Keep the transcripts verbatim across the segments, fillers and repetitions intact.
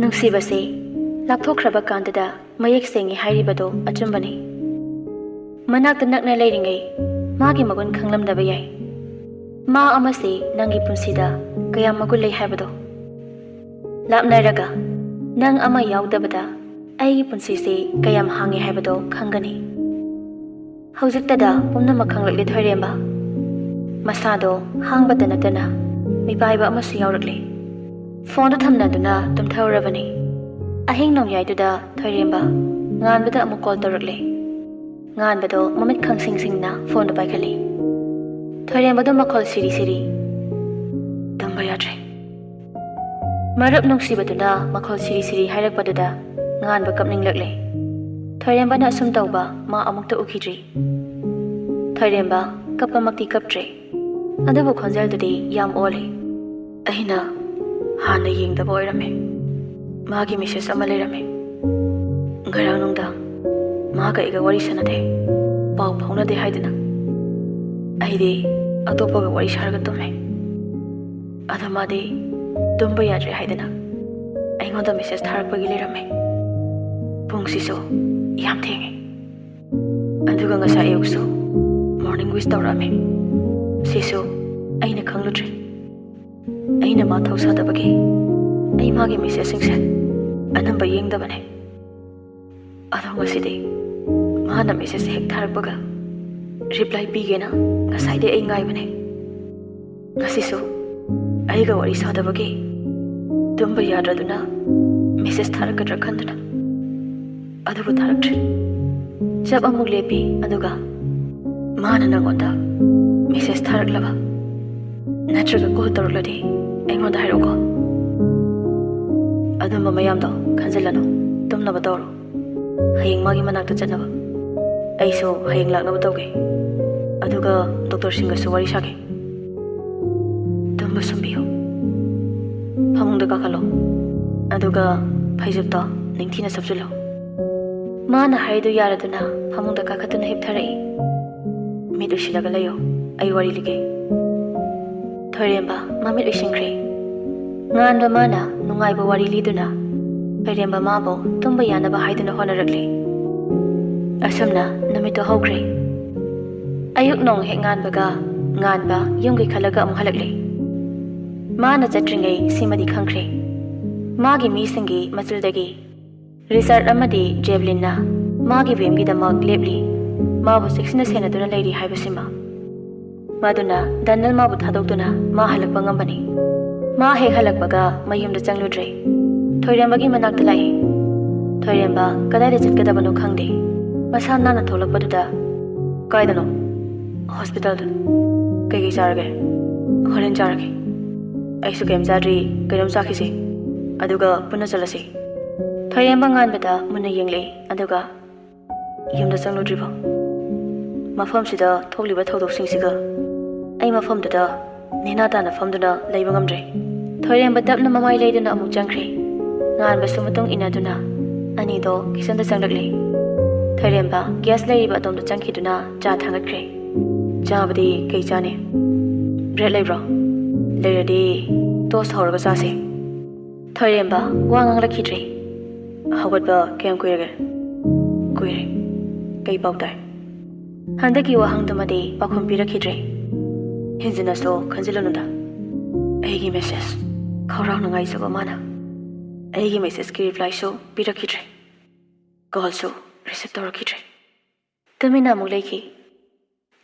ꯅꯨꯡꯁꯤꯕꯁꯦ ꯂꯥꯞꯊꯣꯛꯈ꯭ꯔꯕ ꯀꯥꯟꯗꯗ ꯃꯌꯦꯛ ꯁꯦꯡꯉꯤ ꯍꯥꯏꯔꯤꯕꯗꯣ ꯑꯆꯨꯝꯕꯅꯤ꯫ ꯃꯅꯥꯛꯇ ꯅꯛꯅ ꯂꯩꯔꯤꯉꯩ ꯃꯥꯒꯤ ꯃꯒꯨꯟ ꯈꯪꯂꯝꯗꯕ ꯌꯥꯏ꯫ ꯃꯥ ꯑꯃꯁꯦ ꯅꯪꯒꯤ ꯄꯨꯟꯁꯤꯗ ꯀꯌꯥꯝ ꯃꯒꯨꯟ ꯂꯩ ꯍꯥꯏꯕꯗꯣ꯫ ꯂꯥꯞꯅꯔꯒ ꯅꯪ ꯑꯃ ꯌꯥꯎꯗꯕꯗ ꯑꯩꯒꯤ ꯄꯨꯟꯁꯤꯁꯦ ꯀꯌꯥꯝ ꯍꯥꯡꯉꯦ ꯍꯥꯏꯕꯗꯣ ꯈꯪꯒꯅꯤ꯫ ꯍꯧꯖꯤꯛꯇꯗ ꯄꯨꯝꯅꯃꯛ ꯈꯪꯂꯛꯂꯦ ꯊꯣꯏꯔꯦꯝꯕ꯫ ꯃꯁꯥꯗꯣ ꯍꯥꯡꯕꯇ ꯅꯠꯇꯅ ꯃꯤꯄꯥꯏꯕ ꯑꯃꯁꯨ ꯌꯥꯎꯔꯛꯂꯦ꯫ ꯐꯣꯟꯗꯨ ꯊꯝꯅꯗꯨꯅ ꯇꯨꯝꯊꯔꯨꯔꯕꯅꯤ꯫ ꯑꯍꯤꯡ ꯅꯣꯡꯌꯥꯏꯗꯨꯗ ꯊꯣꯏꯔꯦꯝꯕ ꯉꯥꯟꯕꯗ ꯑꯃꯨꯛ ꯀꯣꯜ ꯇꯧꯔꯛꯂꯦ꯫ ꯉꯥꯟꯕꯗꯣ ꯃꯃꯤꯠ ꯈꯪꯁꯤꯡ ꯁꯤꯡꯅ ꯐꯣꯟꯗꯨ ꯄꯥꯏꯈꯠꯂꯤ꯫ ꯊꯣꯏꯔꯦꯝꯕꯗꯣ ꯃꯈꯣꯜ ꯁꯤꯔꯤ ꯁꯤꯔꯤ, "ꯇꯨꯝꯕ ꯌꯥꯗ꯭ꯔꯦ꯫" ꯃꯔꯨꯞ ꯅꯨꯡꯁꯤꯕꯗꯨꯅ ꯃꯈꯣꯜ ꯁꯤꯔꯤ ꯁꯤꯔꯤ ꯍꯥꯏꯔꯛꯄꯗꯨꯗ ꯉꯥꯟꯕ ꯀꯞꯅꯤꯡꯂꯛꯂꯦ꯫ ꯊꯣꯏꯔꯦꯝꯕꯅ ꯑꯁꯨꯝ ꯇꯧꯕ ꯃꯥ ꯑꯃꯨꯛꯇ ꯎꯈꯤꯗ꯭ꯔꯤ꯫ ꯊꯣꯏꯔꯦꯝꯕ ꯀꯞꯄꯃꯛꯇꯤ ꯀꯞꯇ꯭ꯔꯦ, ꯑꯗꯨꯕꯨ ꯈꯣꯟꯖꯦꯜꯗꯨꯗꯤ ꯌꯥꯝ ꯑꯣꯜꯂꯤ꯫ "ꯑꯩꯅ ꯍꯥꯟꯅ ꯌꯦꯡꯗꯕ ꯑꯣꯏꯔꯝꯃꯦ꯫ ꯃꯥꯒꯤ ꯃꯦꯁꯦꯖ ꯑꯃ ꯂꯩꯔꯝꯃꯦ꯫ ꯉꯔꯥꯡ ꯅꯨꯡꯗꯥꯡ ꯃꯥꯒ ꯑꯩꯒ ꯋꯥꯔꯤ ꯁꯥꯟꯅꯗꯦ, ꯄꯥꯎ ꯐꯥꯎꯅꯗꯦ ꯍꯥꯏꯗꯨꯅ꯫ ꯑꯩꯗꯤ ꯑꯇꯣꯞꯄꯒ ꯋꯥꯔꯤ ꯁꯥꯔꯒ ꯇꯨꯝꯃꯦ꯫ ꯑꯗꯣ ꯃꯥꯗꯤ ꯇꯨꯝꯕ ꯌꯥꯗ꯭ꯔꯦ ꯍꯥꯏꯗꯅ ꯑꯩꯉꯣꯟꯗ ꯃꯦꯁꯦꯖ ꯊꯥꯔꯛꯄꯒꯤ ꯂꯩꯔꯝꯃꯦ꯫ ꯄꯨꯡꯁꯤꯁꯨ ꯌꯥꯝ ꯊꯦꯡꯉꯦ꯫ ꯑꯗꯨꯒ ꯉꯁꯥꯏ ꯑꯌꯨꯛꯁꯨ ꯃꯣꯔꯅꯤꯡ ꯋꯤꯁ ꯇꯧꯔꯛꯑꯝꯃꯦ꯫ ꯁꯤꯁꯨ ꯑꯩꯅ ꯈꯪꯂꯨꯗ꯭ꯔꯦ꯫ ꯑꯩꯅ ꯃꯥ ꯊꯧꯁꯥꯗꯕꯒꯤ ꯑꯩ ꯃꯥꯒꯤ ꯃꯦꯁꯦꯖꯁꯤꯡꯁꯦ ꯑꯅꯝꯕ ꯌꯦꯡꯗꯕꯅꯦ꯫ ꯑꯗꯣ ꯉꯁꯤꯗꯤ ꯃꯥꯅ ꯃꯦꯁꯦꯖ ꯍꯦꯛ ꯊꯥꯔꯛꯄꯒ ꯔꯤꯄ꯭ꯂꯥꯏ ꯄꯤꯒꯦꯅ ꯉꯁꯥꯏꯗꯩ ꯑꯩ ꯉꯥꯏꯕꯅꯦ꯫ ꯉꯁꯤꯁꯨ ꯑꯩꯒ ꯋꯥꯔꯤ ꯁꯥꯗꯕꯒꯤ ꯇꯨꯝꯕ ꯌꯥꯗ꯭ꯔꯗꯨꯅ ꯃꯦꯁꯦꯖ ꯊꯥꯔꯛꯀꯗ꯭ꯔꯥ ꯈꯟꯗꯨꯅ, ꯑꯗꯨꯕꯨ ꯊꯥꯔꯛꯇ꯭ꯔꯦ꯫ ꯆꯞ ꯑꯃꯨꯛ ꯂꯦꯞꯄꯤ, ꯑꯗꯨꯒ ꯃꯥꯅ ꯅꯪꯉꯣꯟꯗ ꯃꯦꯁꯦꯖ ꯊꯥꯔꯛꯂꯕ ꯅꯠꯇ꯭ꯔꯒ ꯀꯣꯜ ꯇꯧꯔꯛꯂꯗꯤ ꯑꯩꯉꯣꯟꯗ ꯍꯥꯏꯔꯛꯎꯀꯣ꯫ ꯑꯗꯨꯝꯕ ꯃꯌꯥꯝꯗꯣ ꯈꯟꯖꯤꯜꯂꯅꯨ, ꯇꯨꯝꯅꯕ ꯇꯧꯔꯣ꯫ ꯍꯌꯦꯡ ꯃꯥꯒꯤ ꯃꯅꯥꯛꯇ ꯆꯠꯅꯕ꯫ ꯑꯩꯁꯨ ꯍꯌꯦꯡ ꯂꯥꯛꯅꯕ ꯇꯧꯒꯦ꯫ ꯑꯗꯨꯒ ꯗꯣꯛꯇꯔꯁꯤꯡꯒꯁꯨ ꯋꯥꯔꯤ ꯁꯥꯒꯦ꯫ ꯇꯨꯝꯕ ꯁꯨꯝꯕꯤꯌꯨ꯫ ꯐꯃꯨꯡꯗ ꯀꯥꯈꯠꯂꯣ꯫ ꯑꯗꯨꯒ ꯐꯩꯖꯨꯞꯇꯣ ꯅꯤꯡꯊꯤꯅ ꯁꯨꯞꯆꯤꯜꯂꯣ꯫ ꯃꯥꯅ ꯍꯥꯏꯗꯨ ꯌꯥꯔꯗꯨꯅ ꯐꯃꯨꯡꯗ ꯀꯥꯈꯠꯇꯨꯅ ꯍꯤꯞꯊꯔꯛꯏ꯫ "ꯃꯤꯠ ꯎꯏꯁꯤꯜꯂꯒ ꯂꯩꯌꯣ, ꯑꯩ ꯋꯥꯔꯤ ꯂꯤꯒꯦ꯫" ꯊꯣꯏꯔꯦꯝꯕ ꯃꯃꯤꯠ ꯎꯏꯁꯤꯟꯈ꯭ꯔꯦ꯫ ꯉꯥꯟꯕ ꯃꯥꯅ ꯅꯨꯡꯉꯥꯏꯕ ꯋꯥꯔꯤ ꯂꯤꯗꯨꯅ ꯊꯣꯏꯔꯦꯝꯕ ꯃꯥꯕꯨ ꯇꯨꯝꯕ ꯌꯥꯅꯕ ꯍꯥꯏꯗꯨꯅ ꯍꯣꯠꯅꯔꯛꯂꯤ꯫ ꯑꯁꯨꯝꯅ ꯅꯨꯃꯤꯠꯇꯨ ꯍꯧꯈ꯭ꯔꯦ꯫ ꯑꯌꯨꯛ ꯅꯣꯡ ꯍꯦꯛ ꯉꯥꯟꯕꯒ ꯉꯥꯟꯕ ꯌꯨꯝꯒꯤ ꯈꯜꯂꯒ ꯑꯃꯨꯛ ꯍꯜꯂꯛꯂꯤ꯫ ꯃꯥꯅ ꯆꯠꯇ꯭ꯔꯤꯉꯩ ꯁꯤꯃꯗꯤ ꯈꯪꯈ꯭ꯔꯦ꯫ ꯃꯥꯒꯤ ꯃꯤꯁꯤꯡꯒꯤ ꯃꯆꯤꯜꯗꯒꯤ ꯔꯤꯆꯥꯔꯗ ꯑꯃꯗꯤ ꯖꯦꯕꯂꯤꯟꯅ ꯃꯥꯒꯤ ꯕꯦꯝꯒꯤꯗꯃꯛ ꯂꯦꯞꯂꯤ, ꯃꯥꯕꯨ ꯆꯦꯛꯁꯤꯟꯅ ꯁꯦꯟꯅꯗꯨꯅ ꯂꯩꯔꯤ ꯍꯥꯏꯕꯁꯤꯃ꯫ ꯃꯗꯨꯅ ꯗꯟꯅꯜ ꯃꯥꯕꯨ ꯊꯥꯗꯣꯛꯇꯨꯅ ꯃꯥ ꯍꯜꯂꯛꯄ ꯉꯝꯕꯅꯤ꯫ ꯃꯥ ꯍꯦꯛ ꯍꯜꯂꯛꯄꯒ ꯃꯌꯨꯝꯗ ꯆꯪꯂꯨꯗ꯭ꯔꯦ꯫ ꯊꯣꯏꯔꯦꯝꯕꯒꯤ ꯃꯅꯥꯛꯇ ꯂꯥꯛꯏ꯫ ꯊꯣꯏꯔꯦꯝꯕ ꯀꯗꯥꯏꯗ ꯆꯠꯀꯗꯕꯅꯣ ꯈꯪꯗꯦ꯫ ꯃꯁꯥ ꯅꯥꯟꯅ ꯊꯣꯛꯂꯛꯄꯗꯨꯗ, "ꯀꯥꯏꯗꯅꯣ?" "ꯍꯣꯁꯄꯤꯇꯥꯜꯗ꯫" "ꯀꯩꯀꯩ ꯆꯥꯔꯒꯦ?" "ꯍꯣꯔꯦꯟ ꯆꯥꯔꯒꯦ꯫" "ꯑꯩꯁꯨ ꯀꯩꯝ ꯆꯥꯗ꯭ꯔꯤ, ꯀꯩꯅꯣꯝ ꯆꯥꯈꯤꯁꯦ, ꯑꯗꯨꯒ ꯄꯨꯟꯅ ꯆꯠꯂꯁꯤ꯫" ꯊꯣꯏꯔꯦꯝꯕ ꯉꯥꯟꯕꯗ ꯃꯨꯟꯅ ꯌꯦꯡꯂꯦ, ꯑꯗꯨꯒ, "ꯌꯨꯝꯗ ꯆꯪꯂꯨꯗ꯭ꯔꯤꯕꯣ? ꯃꯐꯝꯁꯤꯗ ꯊꯣꯛꯂꯤꯕ ꯊꯧꯗꯣꯛꯁꯤꯡꯁꯤꯒ ꯑꯩ ꯃꯐꯝꯗꯨꯗ ꯅꯦꯅꯥ ꯇꯥꯅ ꯐꯝꯗꯨꯅ ꯂꯩꯕ ꯉꯝꯗ꯭ꯔꯦ꯫" ꯊꯣꯏꯔꯦꯝꯕ ꯇꯞꯅ ꯃꯃꯥꯏ ꯂꯩꯗꯨꯅ ꯑꯃꯨꯛ ꯆꯪꯈ꯭ꯔꯦ꯫ ꯉꯥꯟꯕꯁꯨ ꯃꯇꯨꯡ ꯏꯟꯅꯗꯨꯅ ꯑꯅꯤꯗꯣ ꯀꯤꯆꯟꯗ ꯆꯪꯂꯛꯂꯦ꯫ ꯊꯣꯏꯔꯦꯝꯕ ꯒ꯭ꯌꯥꯁ ꯂꯩꯔꯤꯕ ꯑꯗꯣꯝꯗ ꯆꯪꯈꯤꯗꯨꯅ ꯆꯥ ꯊꯥꯡꯒꯠꯈ꯭ꯔꯦ꯫ "ꯆꯥꯕꯗꯤ ꯀꯩ ꯆꯥꯅꯤ? ꯕ꯭ꯔꯦꯗ ꯂꯩꯕ꯭ꯔꯣ? ꯂꯩꯔꯗꯤ ꯇꯣꯁ ꯍꯧꯔꯒ ꯆꯥꯁꯦ꯫" ꯊꯣꯏꯔꯦꯝꯕ ꯋꯥ ꯉꯥꯡꯂꯛꯈꯤꯗ꯭ꯔꯦ꯫ "ꯍꯧꯒꯠꯄ ꯀꯌꯥꯝ ꯀꯨꯏꯔꯒꯦ?" "ꯀꯨꯏꯔꯦ꯫ ꯀꯩ ꯄꯥꯎ ꯇꯥꯏ?" ꯍꯟꯗꯛꯀꯤ ꯋꯥꯍꯪꯗꯨꯃꯗꯤ ꯄꯥꯎꯈꯨꯝ ꯄꯤꯔꯛꯈꯤꯗ꯭ꯔꯦ꯫ "ꯍꯦꯟꯖꯤꯟꯅꯁꯨ ꯈꯟꯖꯤꯜꯂꯨꯅꯨꯗ꯫ ꯑꯩꯒꯤ ꯃꯦꯁꯦꯖ ꯈꯧꯔꯥꯡꯅ ꯉꯥꯏꯖꯕ ꯃꯥꯅ ꯑꯩꯒꯤ ꯃꯦꯁꯦꯖꯀꯤ ꯔꯤꯄ꯭ꯂꯥꯏꯁꯨ ꯄꯤꯔꯛꯈꯤꯗ꯭ꯔꯦ꯫ ꯀꯣꯜꯁꯨ ꯔꯤꯁꯤꯞ ꯇꯧꯔꯛꯈꯤꯗ꯭ꯔꯦ꯫" ꯇꯨꯃꯤꯟꯅ ꯑꯃꯨꯛ ꯂꯩꯈꯤ꯫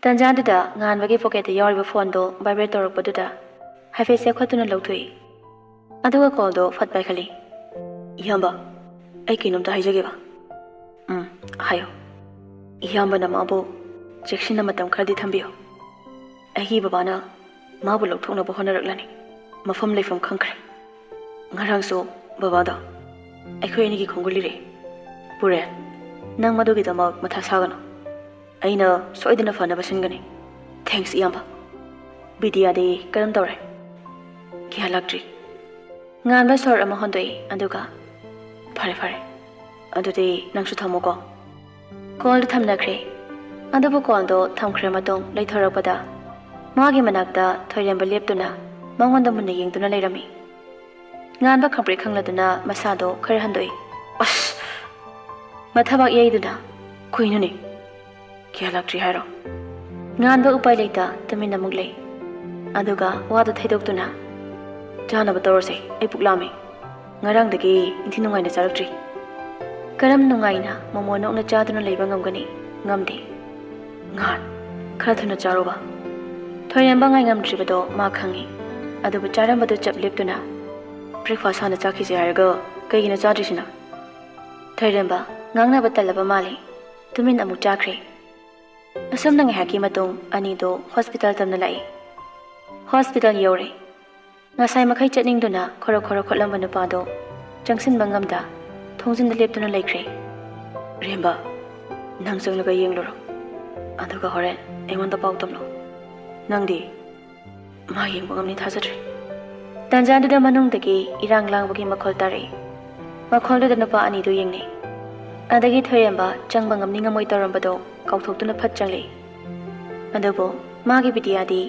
ꯇꯟꯖꯥꯗꯨꯗ ꯉꯥꯟꯕꯒꯤ ꯄꯣꯀꯦꯠꯇ ꯌꯥꯎꯔꯤꯕ ꯐꯣꯟꯗꯨ ꯚꯥꯏꯕ꯭ꯔꯦꯠ ꯇꯧꯔꯛꯄꯗꯨꯗ ꯍꯥꯏꯐꯦꯠ ꯆꯦꯞꯈꯠꯇꯨꯅ ꯂꯧꯊꯣꯛꯏ꯫ ꯑꯗꯨꯒ ꯀꯣꯜꯗꯣ ꯐꯠ ꯄꯥꯏꯈꯠꯂꯤ꯫ "ꯏꯌꯥꯝꯕ, ꯑꯩ ꯀꯩꯅꯣꯝꯇ ꯍꯥꯏꯖꯒꯦꯕ꯫" "ꯎꯝ, ꯍꯥꯏꯌꯣ꯫" "ꯏꯌꯥꯝꯕꯅ ꯃꯥꯕꯨ ꯆꯦꯛꯁꯤꯟꯅ ꯃꯇꯝ ꯈꯔꯗꯤ ꯊꯝꯕꯤꯌꯨ꯫ ꯑꯩꯒꯤ ꯕꯕꯥꯅ ꯃꯥꯕꯨ ꯂꯧꯊꯣꯛꯅꯕ ꯍꯣꯠꯅꯔꯛꯂꯅꯤ꯫ ꯃꯐꯝ ꯂꯩꯐꯝ ꯈꯪꯈ꯭ꯔꯦ꯫ ꯉꯔꯥꯡꯁꯨ ꯕꯕꯥꯗꯣ ꯑꯩꯈꯣꯏ ꯑꯅꯤꯒꯤ ꯈꯣꯡꯒꯨꯜ ꯂꯤꯔꯛꯏ꯫ ꯄꯨꯔꯦ, ꯅꯪ ꯃꯗꯨꯒꯤꯗꯃꯛ ꯃꯊꯥ ꯁꯥꯒꯅꯨ꯫ ꯑꯩꯅ ꯁꯣꯏꯗꯅ ꯐꯅꯕ ꯁꯤꯟꯒꯅꯤ꯫ ꯊꯦꯡꯛꯁ, ꯏꯌꯥꯝꯕ꯫" "ꯕꯤꯗꯤꯌꯥꯗꯤ ꯀꯔꯝ ꯇꯧꯔꯦ?" "ꯒ꯭ꯌꯥꯟ ꯂꯥꯛꯇ꯭ꯔꯤ꯫" ꯉꯥꯟꯕ ꯁꯣꯔ ꯑꯃ ꯍꯣꯟꯗꯣꯛꯏ, ꯑꯗꯨꯒ, "ꯐꯔꯦ, ꯐꯔꯦ꯫ ꯑꯗꯨꯗꯤ ꯅꯪꯁꯨ ꯊꯝꯃꯣꯀꯣ꯫" ꯀꯣꯜꯗꯨ ꯊꯝꯅꯈ꯭ꯔꯦ꯫ ꯑꯗꯨꯕꯨ ꯀꯣꯜꯗꯣ ꯊꯝꯈ꯭ꯔ ꯃꯇꯨꯡ ꯂꯩꯊꯣꯔꯛꯄꯗ ꯃꯥꯒꯤ ꯃꯅꯥꯛꯇ ꯊꯣꯏꯔꯦꯝꯕ ꯂꯦꯞꯇꯨꯅ ꯃꯉꯣꯟꯗ ꯃꯨꯟꯅ ꯌꯦꯡꯗꯨꯅ ꯂꯩꯔꯝꯃꯤ꯫ ꯉꯥꯟꯕ ꯈꯪꯄ꯭ꯔꯦꯛ ꯈꯪꯂꯗꯨꯅ ꯃꯁꯥꯗꯣ ꯈꯔ ꯍꯟꯗꯣꯛꯏ꯫ ꯑꯁ! ꯃꯊꯕꯥꯛ ꯌꯩꯗꯨꯅ, "ꯀꯩꯅꯣꯅꯦ? ꯀꯌꯥ ꯂꯥꯛꯇ꯭ꯔꯤ ꯍꯥꯏꯔꯣ?" ꯉꯥꯟꯕ ꯎꯄꯥꯏ ꯂꯩꯇ ꯇꯨꯃꯤꯟꯅ ꯑꯃꯨꯛ ꯂꯩ꯫ ꯑꯗꯨꯒ ꯋꯥꯗꯨ ꯊꯩꯗꯣꯛꯇꯨꯅ, "ꯆꯥꯅꯕ ꯇꯧꯔꯁꯦ, ꯑꯩ ꯄꯨꯛ ꯂꯥꯝꯃꯦ꯫ ꯉꯔꯥꯡꯗꯒꯤ ꯏꯟꯊꯤ ꯅꯨꯡꯉꯥꯏꯅ ꯆꯥꯔꯛꯇ꯭ꯔꯤ꯫" ꯀꯔꯝ ꯅꯨꯡꯉꯥꯏꯅ ꯃꯣꯃꯣ ꯅꯣꯛꯅ ꯆꯥꯗꯨꯅ ꯂꯩꯕ ꯉꯝꯒꯅꯤ? ꯉꯝꯗꯦ꯫ "ꯉꯥꯟ, ꯈꯔ ꯊꯨꯅ ꯆꯥꯔꯣꯕ꯫" ꯊꯣꯏꯔꯦꯝꯕ ꯉꯥꯏꯉꯝꯗ꯭ꯔꯤꯕꯗꯣ ꯃꯥ ꯈꯪꯏ꯫ ꯑꯗꯨꯕꯨ ꯆꯥꯔꯝꯕꯗꯨ ꯆꯞ ꯂꯦꯞꯇꯨꯅ, "Breakfast ꯍꯥꯟꯅ ꯆꯥꯈꯤꯁꯦ ꯍꯥꯏꯔꯒ ꯀꯩꯒꯤꯅꯣ ꯆꯥꯗ꯭ꯔꯤꯁꯤꯅ?" ꯊꯣꯏꯔꯦꯝꯕ ꯉꯥꯡꯅꯕ ꯇꯜꯂꯕ ꯃꯥꯜꯂꯤ꯫ ꯇꯨꯃꯤꯟ ꯑꯃꯨꯛ ꯆꯥꯈ꯭ꯔꯦ꯫ ꯑꯁꯨꯝꯅ ꯉꯥꯏꯍꯥꯛꯀꯤ ꯃꯇꯨꯡ ꯑꯅꯤꯗꯣ ꯍꯣꯁꯄꯤꯇꯥꯜ ꯇꯝꯅ ꯂꯥꯛꯏ꯫ ꯍꯣꯁꯄꯤꯇꯥꯜ ꯌꯧꯔꯦ꯫ ꯉꯁꯥꯏ ꯃꯈꯩ ꯆꯠꯅꯤꯡꯗꯨꯅ ꯈꯣꯔꯣ ꯈꯣꯔꯣ ꯈꯣꯠꯂꯝꯕ ꯅꯨꯄꯥꯗꯣ ꯆꯪꯁꯤꯟꯕ ꯉꯝꯗ ꯊꯣꯡꯖꯤꯟꯗ ꯂꯦꯞꯇꯨꯅ ꯂꯩꯈ꯭ꯔꯦ꯫ "ꯔꯦꯝꯕ, ꯅꯪ ꯆꯪꯂꯒ ꯌꯦꯡꯂꯨꯔꯣ꯫ ꯑꯗꯨꯒ ꯍꯣꯔꯦꯟ ꯑꯩꯉꯣꯟꯗ ꯄꯥꯎ ꯇꯝꯂꯣ꯫ ꯅꯪꯗꯤ ꯃꯥ ꯌꯦꯡꯕ ꯉꯝꯅꯤ ꯊꯥꯖꯗ꯭ꯔꯦ꯫" ꯇꯟꯖꯥꯗꯨꯗ ꯃꯅꯨꯡꯗꯒꯤ ꯏꯔꯥꯡ ꯂꯥꯡꯕꯒꯤ ꯃꯈꯣꯜ ꯇꯥꯔꯛꯏ꯫ ꯃꯈꯣꯜꯗꯨꯗ ꯅꯨꯄꯥ ꯑꯅꯤꯗꯨ ꯌꯦꯡꯅꯩ꯫ ꯑꯗꯒꯤ ꯊꯣꯏꯔꯦꯝꯕ ꯆꯪꯕ ꯉꯝꯅꯤ ꯉꯝꯃꯣꯏ ꯇꯧꯔꯝꯕꯗꯣ ꯀꯥꯎꯊꯣꯛꯇꯨꯅ ꯐꯠ ꯆꯪꯂꯛꯏ꯫ ꯑꯗꯨꯕꯨ ꯃꯥꯒꯤ ꯕꯤꯗꯤꯌꯥꯗꯤ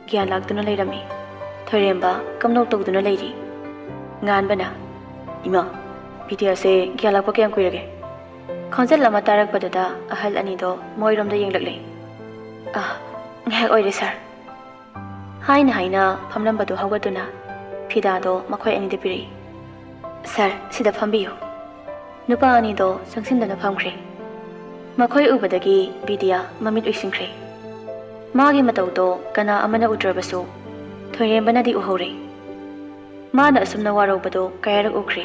ꯒ꯭ꯌꯥꯟ ꯂꯥꯛꯇꯨꯅ ꯂꯩꯔꯝꯃꯤ꯫ ꯊꯣꯏꯔꯦꯝꯕ ꯀꯝꯗꯧ ꯇꯧꯗꯨꯅ ꯂꯩꯔꯤ꯫ ꯉꯥꯟꯕꯅ, "ꯏꯃꯥ, ꯕꯤꯗꯤꯌꯥꯁꯦ ꯒ꯭ꯌꯥꯟ ꯂꯥꯛꯄ ꯀꯌꯥꯝ ꯀꯨꯏꯔꯒꯦ?" ꯈꯣꯟꯖꯦꯜ ꯑꯃ ꯇꯥꯔꯛꯄꯗꯨꯗ ꯑꯍꯜ ꯑꯅꯤꯗꯣ ꯃꯣꯏꯔꯣꯝꯗ ꯌꯦꯡꯂꯛꯂꯦ꯫ "ꯑ, ꯉꯥꯏꯍꯥꯛ ꯑꯣꯏꯔꯦ ꯁꯥꯔ꯫" ꯍꯥꯏꯅ ꯍꯥꯏꯅ ꯐꯝꯂꯝꯕꯗꯨ ꯍꯧꯒꯠꯇꯨꯅ ꯐꯤꯗꯥꯗꯣ ꯃꯈꯣꯏ ꯑꯅꯤꯗ ꯄꯤꯔꯛꯏ꯫ "ꯁꯥꯔ, ꯁꯤꯗ ꯐꯝꯕꯤꯌꯨ꯫" ꯅꯨꯄꯥ ꯑꯅꯤꯗꯣ ꯆꯪꯁꯤꯟꯗꯨꯅ ꯐꯝꯈ꯭ꯔꯦ꯫ ꯃꯈꯣꯏ ꯎꯕꯗꯒꯤ ꯕꯤꯗꯤꯌꯥ ꯃꯃꯤꯠ ꯎꯏꯁꯤꯟꯈ꯭ꯔꯦ꯫ ꯃꯥꯒꯤ ꯃꯇꯧꯗꯣ ꯀꯅꯥ ꯑꯃꯅ ꯎꯗ꯭ꯔꯕꯁꯨ ꯊꯣꯏꯔꯦꯝꯕꯅꯗꯤ ꯎꯍꯧꯔꯦ꯫ ꯃꯥꯅ ꯑꯁꯨꯝꯅ ꯋꯥꯔꯧꯕꯗꯣ ꯀꯌꯥꯔꯛ ꯎꯈ꯭ꯔꯦ꯫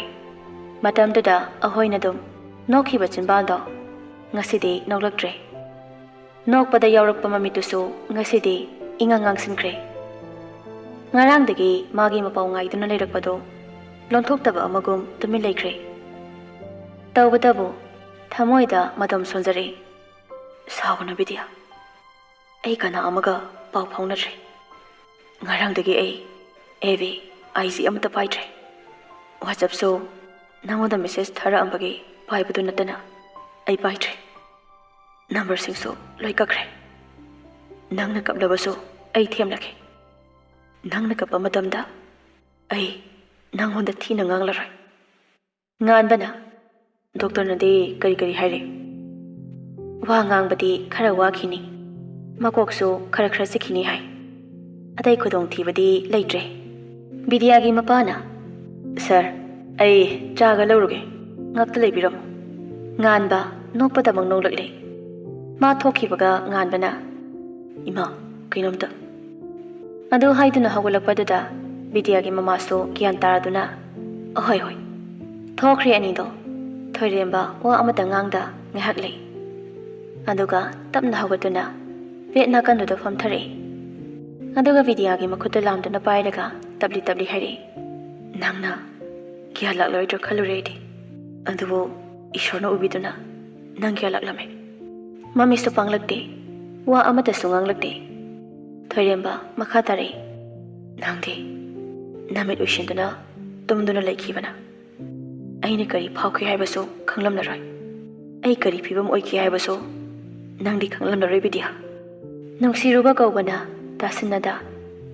ꯃꯇꯝꯗꯨꯗ ꯑꯍꯣꯏꯅ ꯑꯗꯨꯝ ꯅꯣꯛꯈꯤꯕ ꯆꯤꯟꯕꯥꯜꯗꯣ ꯉꯁꯤꯗꯤ ꯅꯣꯛꯂꯛꯇ꯭ꯔꯦ꯫ ꯅꯣꯛꯄꯗ ꯌꯥꯎꯔꯛꯄ ꯃꯃꯤꯠꯇꯨꯁꯨ ꯉꯁꯤꯗꯤ ꯏꯉꯥꯡ ꯉꯥꯡꯁꯤꯟꯈ꯭ꯔꯦ꯫ ꯉꯔꯥꯡꯗꯒꯤ ꯃꯥꯒꯤ ꯃꯄꯥꯎ ꯉꯥꯏꯗꯨꯅ ꯂꯩꯔꯛꯄꯗꯣ ꯂꯣꯟꯊꯣꯛꯇꯕ ꯑꯃꯒꯨꯝ ꯇꯨꯃꯤꯟ ꯂꯩꯈ꯭ꯔꯦ꯫ ꯇꯧꯕꯇꯕꯨ ꯊꯃꯣꯏꯗ ꯃꯇꯝ ꯁꯣꯟꯖꯔꯦ꯫ "ꯁꯥꯎꯒꯅꯨ ꯕꯤꯗ꯭ꯌꯥ, ꯑꯩ ꯀꯅꯥ ꯑꯃꯒ ꯄꯥꯎ ꯐꯥꯎꯅꯗ꯭ꯔꯦ꯫ ꯉꯔꯥꯡꯗꯒꯤ ꯑꯩ ꯑꯦꯐ ꯕꯤ, ꯑꯥꯏ ꯖꯤ ꯑꯃꯠꯇ ꯄꯥꯏꯗ꯭ꯔꯦ꯫ WhatsApp-ꯁꯨ ꯅꯪꯉꯣꯟꯗ message ꯊꯥꯔꯛꯑꯝꯕꯒꯤ ꯄꯥꯏꯕꯗꯨ ꯅꯠꯇꯅ ꯑꯩ ꯄꯥꯏꯗ꯭ꯔꯦ꯫ Number-ꯁꯤꯡꯁꯨ ꯂꯣꯏ ꯀꯛꯈ꯭ꯔꯦ꯫ ꯅꯪꯅ ꯀꯞꯂꯕꯁꯨ ꯑꯩ ꯊꯦꯝꯂꯒꯦ꯫ ꯅꯪꯅ ꯀꯞꯄ ꯃꯇꯝꯗ ꯑꯩ ꯅꯪꯉꯣꯟꯗ ꯊꯤꯅ ꯉꯥꯡꯂꯔꯣꯏ꯫ ꯉꯥꯟꯕꯅ, "ꯗꯣꯛꯇꯔꯅꯗꯤ ꯀꯔꯤ ꯀꯔꯤ ꯍꯥꯏꯔꯤ?" "ꯋꯥ ꯉꯥꯡꯕꯗꯤ ꯈꯔ ꯋꯥꯈꯤꯅꯤ, ꯃꯀꯣꯛꯁꯨ ꯈꯔ ꯈꯔ ꯆꯤꯛꯈꯤꯅꯤ ꯍꯥꯏ꯫ ꯑꯇꯩ ꯈꯨꯗꯣꯡꯊꯤꯕꯗꯤ ꯂꯩꯇ꯭ꯔꯦ꯫" ꯕꯤꯗ꯭ꯌꯥꯒꯤ ꯃꯄꯥꯅ, "ꯁꯥꯔ, ꯑꯩ ꯆꯥꯒ ꯂꯧꯔꯨꯒꯦ, ꯉꯥꯛꯇ ꯂꯩꯕꯤꯔꯝꯃꯨ꯫" ꯉꯥꯟꯕ ꯅꯣꯛꯄꯗꯃꯛ ꯅꯣꯛꯂꯛꯂꯦ꯫ ꯃꯥ ꯊꯣꯛꯈꯤꯕꯒ ꯉꯥꯟꯕꯅ, "ꯏꯃꯥ, ꯀꯩꯅꯣꯝꯇ꯫" ꯑꯗꯨ ꯍꯥꯏꯗꯨꯅ ꯍꯧꯒꯠꯂꯛꯄꯗꯨꯗ ꯕꯤꯗ꯭ꯌꯥꯒꯤ ꯃꯃꯥꯁꯨ ꯒ꯭ꯌꯥꯟ ꯇꯥꯔꯗꯨꯅ, "ꯑꯍꯣꯏ ꯍꯣꯏ꯫" ꯊꯣꯛꯈ꯭ꯔꯦ ꯑꯅꯤꯗꯣ꯫ ꯊꯣꯏꯔꯦꯝꯕ ꯋꯥ ꯑꯃꯇ ꯉꯥꯡꯗ ꯉꯥꯏꯍꯥꯛ ꯂꯩ꯫ ꯑꯗꯨꯒ ꯇꯞꯅ ꯍꯧꯒꯠꯇꯨꯅ ꯕꯦꯠ ꯅꯥꯀꯟꯗꯨꯗ ꯐꯝꯊꯔꯛꯏ꯫ ꯑꯗꯨꯒ ꯕꯤꯗ꯭ꯌꯥꯒꯤ ꯃꯈꯨꯠꯇ ꯂꯥꯝꯗꯨꯅ ꯄꯥꯏꯔꯒ ꯇꯞꯂꯤ ꯇꯞꯂꯤ ꯍꯥꯏꯔꯛꯏ, "ꯅꯪꯅ ꯒ꯭ꯌꯥꯟ ꯂꯥꯛꯂꯣꯏꯗ꯭ꯔꯥ ꯈꯜꯂꯨꯔꯦ ꯑꯩꯗꯤ꯫ ꯑꯗꯨꯕꯨ ꯏꯁꯣꯔꯅ ꯎꯕꯤꯗꯨꯅ ꯅꯪ ꯒ꯭ꯌꯥꯟ ꯂꯥꯛꯂꯝꯃꯦ꯫" ꯃꯃꯤꯠꯁꯨ ꯄꯥꯡꯂꯛꯇꯦ, ꯋꯥ ꯑꯃꯠꯇꯁꯨ ꯉꯥꯡꯂꯛꯇꯦ꯫ ꯊꯣꯏꯔꯦꯝꯕ ꯃꯈꯥ ꯇꯥꯔꯛꯏ, "ꯅꯪꯗꯤ ꯅꯃꯤꯠ ꯎꯏꯁꯤꯟꯗꯨꯅ ꯇꯨꯝꯗꯨꯅ ꯂꯩꯈꯤꯕꯅ ꯑꯩꯅ ꯀꯔꯤ ꯐꯥꯎꯈꯤ ꯍꯥꯏꯕꯁꯨ ꯈꯪꯂꯝꯂꯔꯣꯏ꯫ ꯑꯩ ꯀꯔꯤ ꯐꯤꯕꯝ ꯑꯣꯏꯈꯤ ꯍꯥꯏꯕꯁꯨ ꯅꯪꯗꯤ ꯈꯪꯂꯝꯂꯔꯣꯏ ꯕꯤꯗ꯭ꯌꯥ꯫ ꯅꯨꯡꯁꯤꯔꯨꯕ ꯀꯧꯕꯅ ꯇꯥꯁꯤꯟꯅꯗ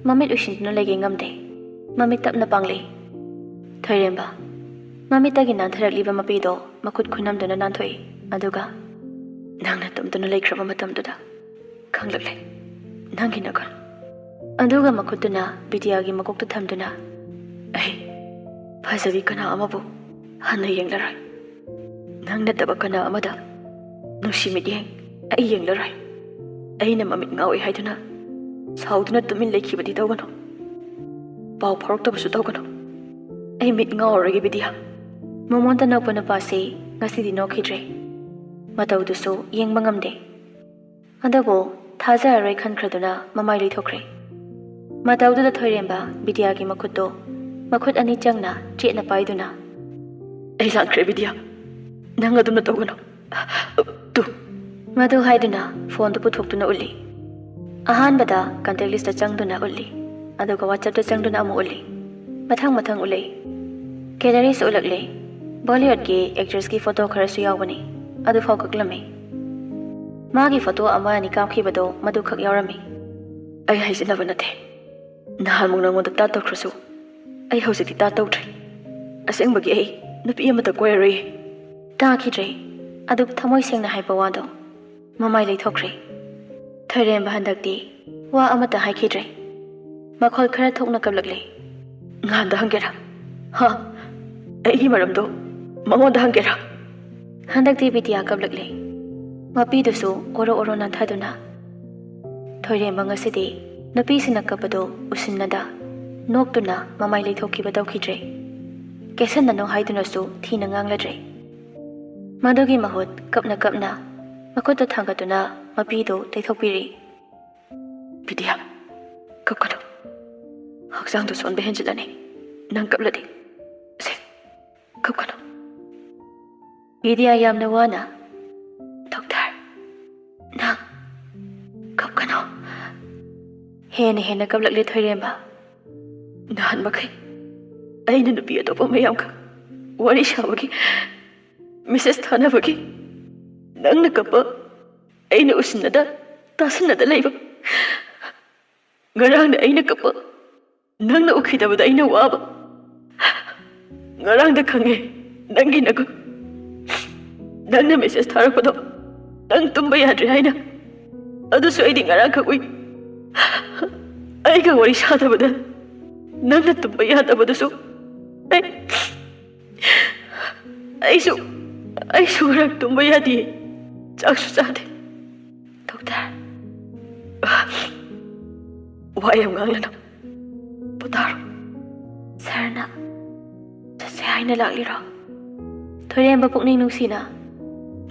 ꯃꯃꯤꯠ ꯎꯏꯁꯤꯟꯗꯨꯅ ꯂꯩꯒꯦ ꯉꯝꯗꯦ꯫ ꯃꯃꯤꯠ ꯇꯞꯅ ꯄꯥꯡꯂꯤ꯫" ꯊꯣꯏꯔꯦꯝꯕ ꯃꯃꯤꯠꯇꯒꯤ ꯅꯥꯟꯊꯔꯛꯂꯤꯕ ꯃꯄꯤꯗꯣ ꯃꯈꯨꯠ ꯈꯨꯅꯝꯗꯨꯅ ꯅꯥꯟꯊꯣꯛꯏ꯫ ꯑꯗꯨꯒ, "ꯅꯪꯅ ꯇꯨꯝꯗꯨꯅ ꯂꯩꯈ꯭ꯔꯕ ꯃꯇꯝꯗꯨꯗ ꯈꯪꯂꯛꯂꯦ ꯅꯪꯒꯤ ꯅꯒꯨꯟ꯫" ꯑꯗꯨꯒ ꯃꯈꯨꯠꯇꯨꯅ ꯕꯤꯗ꯭ꯌꯥꯒꯤ ꯃꯀꯣꯛꯇ ꯊꯝꯗꯨꯅ, "ꯑꯩ ꯐꯖꯕꯤ ꯀꯅꯥ ꯑꯃꯕꯨ ꯍꯟꯅ ꯌꯦꯡꯂꯔꯣꯏ꯫ ꯅꯪ ꯅꯠꯇꯕ ꯀꯅꯥ ꯑꯃꯗ ꯅꯨꯡꯁꯤ ꯃꯤꯠꯌꯦꯡ ꯑꯩ ꯌꯦꯡꯂꯔꯣꯏ꯫ ꯑꯩꯅ ꯃꯃꯤꯠ ꯉꯥꯎꯏ ꯍꯥꯏꯗꯨꯅ ꯁꯥꯎꯗꯨꯅ ꯇꯨꯃꯤꯟ ꯂꯩꯈꯤꯕꯗꯤ ꯇꯧꯒꯅꯨ꯫ ꯄꯥꯎ ꯐꯥꯎꯔꯛꯇꯕꯁꯨ ꯇꯧꯒꯅꯨ꯫ ꯑꯩ ꯃꯤꯠ ꯉꯥꯎꯔꯔꯣꯏꯒꯦ ꯕꯤꯗ꯭ꯌꯥ꯫" ꯃꯃꯣꯟꯇ ꯅꯣꯛꯄ ꯅꯨꯄꯥꯁꯤ ꯉꯁꯤꯗꯤ ꯅꯣꯛꯈꯤꯗ꯭ꯔꯦ꯫ ꯃꯇꯧꯗꯨꯁꯨ ꯌꯦꯡꯕ ꯉꯝꯗꯦ꯫ ꯑꯗꯨꯕꯨ ꯊꯥꯖꯔꯔꯣꯏ ꯈꯟꯈ꯭ꯔꯗꯨꯅ ꯃꯃꯥꯏ ꯂꯩꯊꯣꯛꯈ꯭ꯔꯦ꯫ ꯃꯇꯧꯗꯨꯗ ꯊꯣꯏꯔꯦꯝꯕ ꯕꯤꯗ꯭ꯌꯥꯒꯤ ꯃꯈꯨꯠꯇꯨ ꯃꯈꯨꯠ ꯑꯅꯤ ꯆꯪꯅ ꯆꯦꯠꯅ ꯄꯥꯏꯗꯨꯅ, "ꯑꯩ ꯂꯥꯟꯈ꯭ꯔꯦ ꯕꯤꯗ꯭ꯌꯥ, ꯅꯪ ꯑꯗꯨꯝꯅ ꯇꯧꯒꯅꯨ꯫ ꯇꯨ꯫" ꯃꯗꯨ ꯍꯥꯏꯗꯨꯅ ꯐꯣꯟꯗꯨ ꯄꯨꯊꯣꯛꯇꯨꯅ ꯎꯠꯂꯤ꯫ ꯑꯍꯥꯟꯕꯗ ꯀꯟꯇꯦꯛ ꯂꯤꯁꯇ ꯆꯪꯗꯨꯅ ꯎꯠꯂꯤ, ꯑꯗꯨꯒ ꯋꯥꯆꯞꯇ ꯆꯪꯗꯨꯅ ꯑꯃꯨꯛ ꯎꯠꯂꯤ꯫ ꯃꯊꯪ ꯃꯊꯪ ꯎꯠꯂꯤ꯫ ꯒꯦꯂꯔꯤꯁꯨ ꯎꯠꯂꯛꯂꯦ꯫ ꯕꯣꯂꯤꯋꯨꯗꯀꯤ ꯑꯦꯛꯇ꯭ꯔꯦꯁꯀꯤ ꯐꯣꯇꯣ ꯈꯔꯁꯨ ꯌꯥꯎꯕꯅꯤ, ꯑꯗꯨꯐꯥꯎ ꯀꯛꯂꯝꯃꯤ꯫ ꯃꯥꯒꯤ ꯐꯣꯇꯣ ꯑꯃ ꯑꯅꯤ ꯀꯥꯞꯈꯤꯕꯗꯣ ꯃꯗꯨꯈꯛ ꯌꯥꯎꯔꯝꯃꯤ꯫ "ꯑꯩ ꯍꯥꯏꯖꯤꯟꯅꯕ ꯅꯠꯇꯦ꯫ ꯅꯍꯥꯟꯃꯨꯛ ꯅꯉꯣꯟꯗ ꯇꯥꯠ ꯇꯧꯈ꯭ꯔꯁꯨ ꯑꯩ ꯍꯧꯖꯤꯛꯇꯤ ꯇꯥ ꯇꯧꯗ꯭ꯔꯦ꯫ ꯑꯁꯦꯡꯕꯒꯤ ꯑꯩ ꯅꯨꯄꯤ ꯑꯃꯠꯇ ꯀꯣꯏꯔꯔꯣꯏ꯫ ꯇꯥꯈꯤꯗ꯭ꯔꯦ꯫ ꯑꯗꯨꯛ ꯊꯃꯣꯏ ꯁꯦꯡꯅ ꯍꯥꯏꯕ ꯋꯥꯗꯣ꯫ ꯃꯃꯥꯏ ꯂꯩꯊꯣꯛꯈ꯭ꯔꯦ꯫ ꯊꯣꯏꯔꯦꯝꯕ ꯍꯟꯗꯛꯇꯤ ꯋꯥ ꯑꯃꯠꯇ ꯍꯥꯏꯈꯤꯗ꯭ꯔꯦ꯫ ꯃꯈꯣꯜ ꯈꯔ ꯊꯣꯛꯅ ꯀꯞꯂꯛꯂꯦ꯫ ꯉꯥꯟꯗ ꯍꯪꯒꯦꯔꯥ? ꯍꯥ? ꯑꯩꯒꯤ ꯃꯔꯝꯗꯣ ꯃꯉꯣꯟꯗ ꯍꯪꯒꯦꯔꯥ? ꯍꯟꯗꯛꯇꯤ ꯕꯤꯗ꯭ꯌꯥ ꯀꯞꯂꯛꯂꯦ꯫ ꯃꯄꯤꯗꯨꯁꯨ ꯑꯣꯔꯣ ꯑꯣꯔꯣ ꯅꯥꯟꯊꯗꯨꯅ꯫ ꯊꯣꯏꯔꯦꯝꯕ ꯉꯁꯤꯗꯤ ꯅꯨꯄꯤꯁꯤꯡꯅ ꯀꯞꯄꯗꯣ ꯎꯁꯤꯟꯅꯗ ꯅꯣꯛꯇꯨꯅ ꯃꯃꯥꯏ ꯂꯩꯊꯣꯛꯈꯤꯕ ꯇꯧꯈꯤꯗ꯭ꯔꯦ꯫ ꯀꯦꯁꯟꯅꯅꯨ ꯍꯥꯏꯗꯨꯅꯁꯨ ꯊꯤꯅ ꯉꯥꯡꯂꯗ꯭ꯔꯦ꯫ ꯃꯗꯨꯒꯤ ꯃꯍꯨꯠ ꯀꯞꯅ ꯀꯞꯅ ꯃꯈꯨꯠꯇ ꯊꯥꯡꯒꯠꯇꯨꯅ ꯃꯄꯤꯗꯨ ꯇꯩꯊꯣꯛꯄꯤꯔꯤ꯫ ꯕꯤꯗ꯭ꯌꯥ, ꯀꯞꯀꯅꯨ꯫ ꯍꯛꯆꯥꯡꯗꯣ ꯁꯣꯟꯕ ꯍꯦꯟꯖꯤꯜꯂꯅꯤ ꯅꯪ ꯀꯞꯂꯗꯤ꯫ ꯁꯦ, ꯀꯞꯀꯅꯨ꯫ ꯕꯤꯗ꯭ꯌꯥ ꯌꯥꯝꯅ ꯋꯥꯅ, "ꯗꯣꯛꯇꯔ, ꯅꯪ ꯀꯞꯀꯅꯨ꯫" ꯍꯦꯟꯅ ꯍꯦꯟꯅ ꯀꯞꯂꯛꯂꯦ ꯊꯣꯏꯔꯦꯝꯕ꯫ ꯅꯍꯥꯟ ꯃꯈꯩ ꯑꯩꯅ ꯅꯨꯄꯤ ꯑꯇꯣꯞꯄ ꯃꯌꯥꯝꯒ ꯋꯥꯔꯤ ꯁꯥꯕꯒꯤ, ꯃꯦꯁꯦꯖ ꯊꯥꯅꯕꯒꯤ, ꯅꯪꯅ ꯀꯞꯄ ꯑꯩꯅ ꯎꯁꯤꯟꯅꯗ ꯇꯥꯁꯤꯟꯅꯗ ꯂꯩꯕ꯫ ꯉꯔꯥꯡꯅ ꯑꯩꯅ ꯀꯞꯄ ꯅꯪꯅ ꯎꯈꯤꯗꯕꯗ ꯑꯩꯅ ꯋꯥꯕ꯫ ꯉꯔꯥꯡꯗ ꯈꯪꯉꯦ ꯅꯪꯒꯤ ꯅꯒꯨꯟ꯫ ꯅꯪꯅ ꯃꯦꯁꯦꯖ ꯊꯥꯔꯛꯄꯗꯣ ꯅꯪ ꯇꯨꯝꯕ ꯌꯥꯗ꯭ꯔꯦ ꯍꯥꯏꯅ꯫ ꯑꯗꯨꯁꯨ ꯑꯩꯗꯤ ꯉꯔꯥꯡꯈꯛ ꯎꯏ꯫ ꯑꯩꯒ ꯋꯥꯔꯤ ꯁꯥꯗꯕꯗ ꯅꯪꯅ ꯇꯨꯝꯕ ꯌꯥꯗꯕꯗꯨꯁꯨ ꯑꯩ, ꯑꯩꯁꯨ, ꯑꯩꯁꯨ ꯉꯔꯥꯡ ꯇꯨꯝꯕ ꯌꯥꯗꯦ꯫ ꯆꯥꯛꯁꯨ ꯆꯥꯗꯦ꯫ ꯗꯣꯛꯇꯔ, ꯋꯥ ꯌꯥꯝ ꯉꯥꯡꯂꯅꯨ꯫ ꯄꯣꯊꯥꯔꯣ꯫ ꯁꯥꯔꯅ ꯆꯠꯁꯦ ꯍꯥꯏꯅ ꯂꯥꯛꯂꯤꯔꯣ? ꯊꯣꯏꯔꯦꯝꯕ ꯄꯨꯛꯅꯤꯡ ꯅꯨꯡꯁꯤꯅ꯫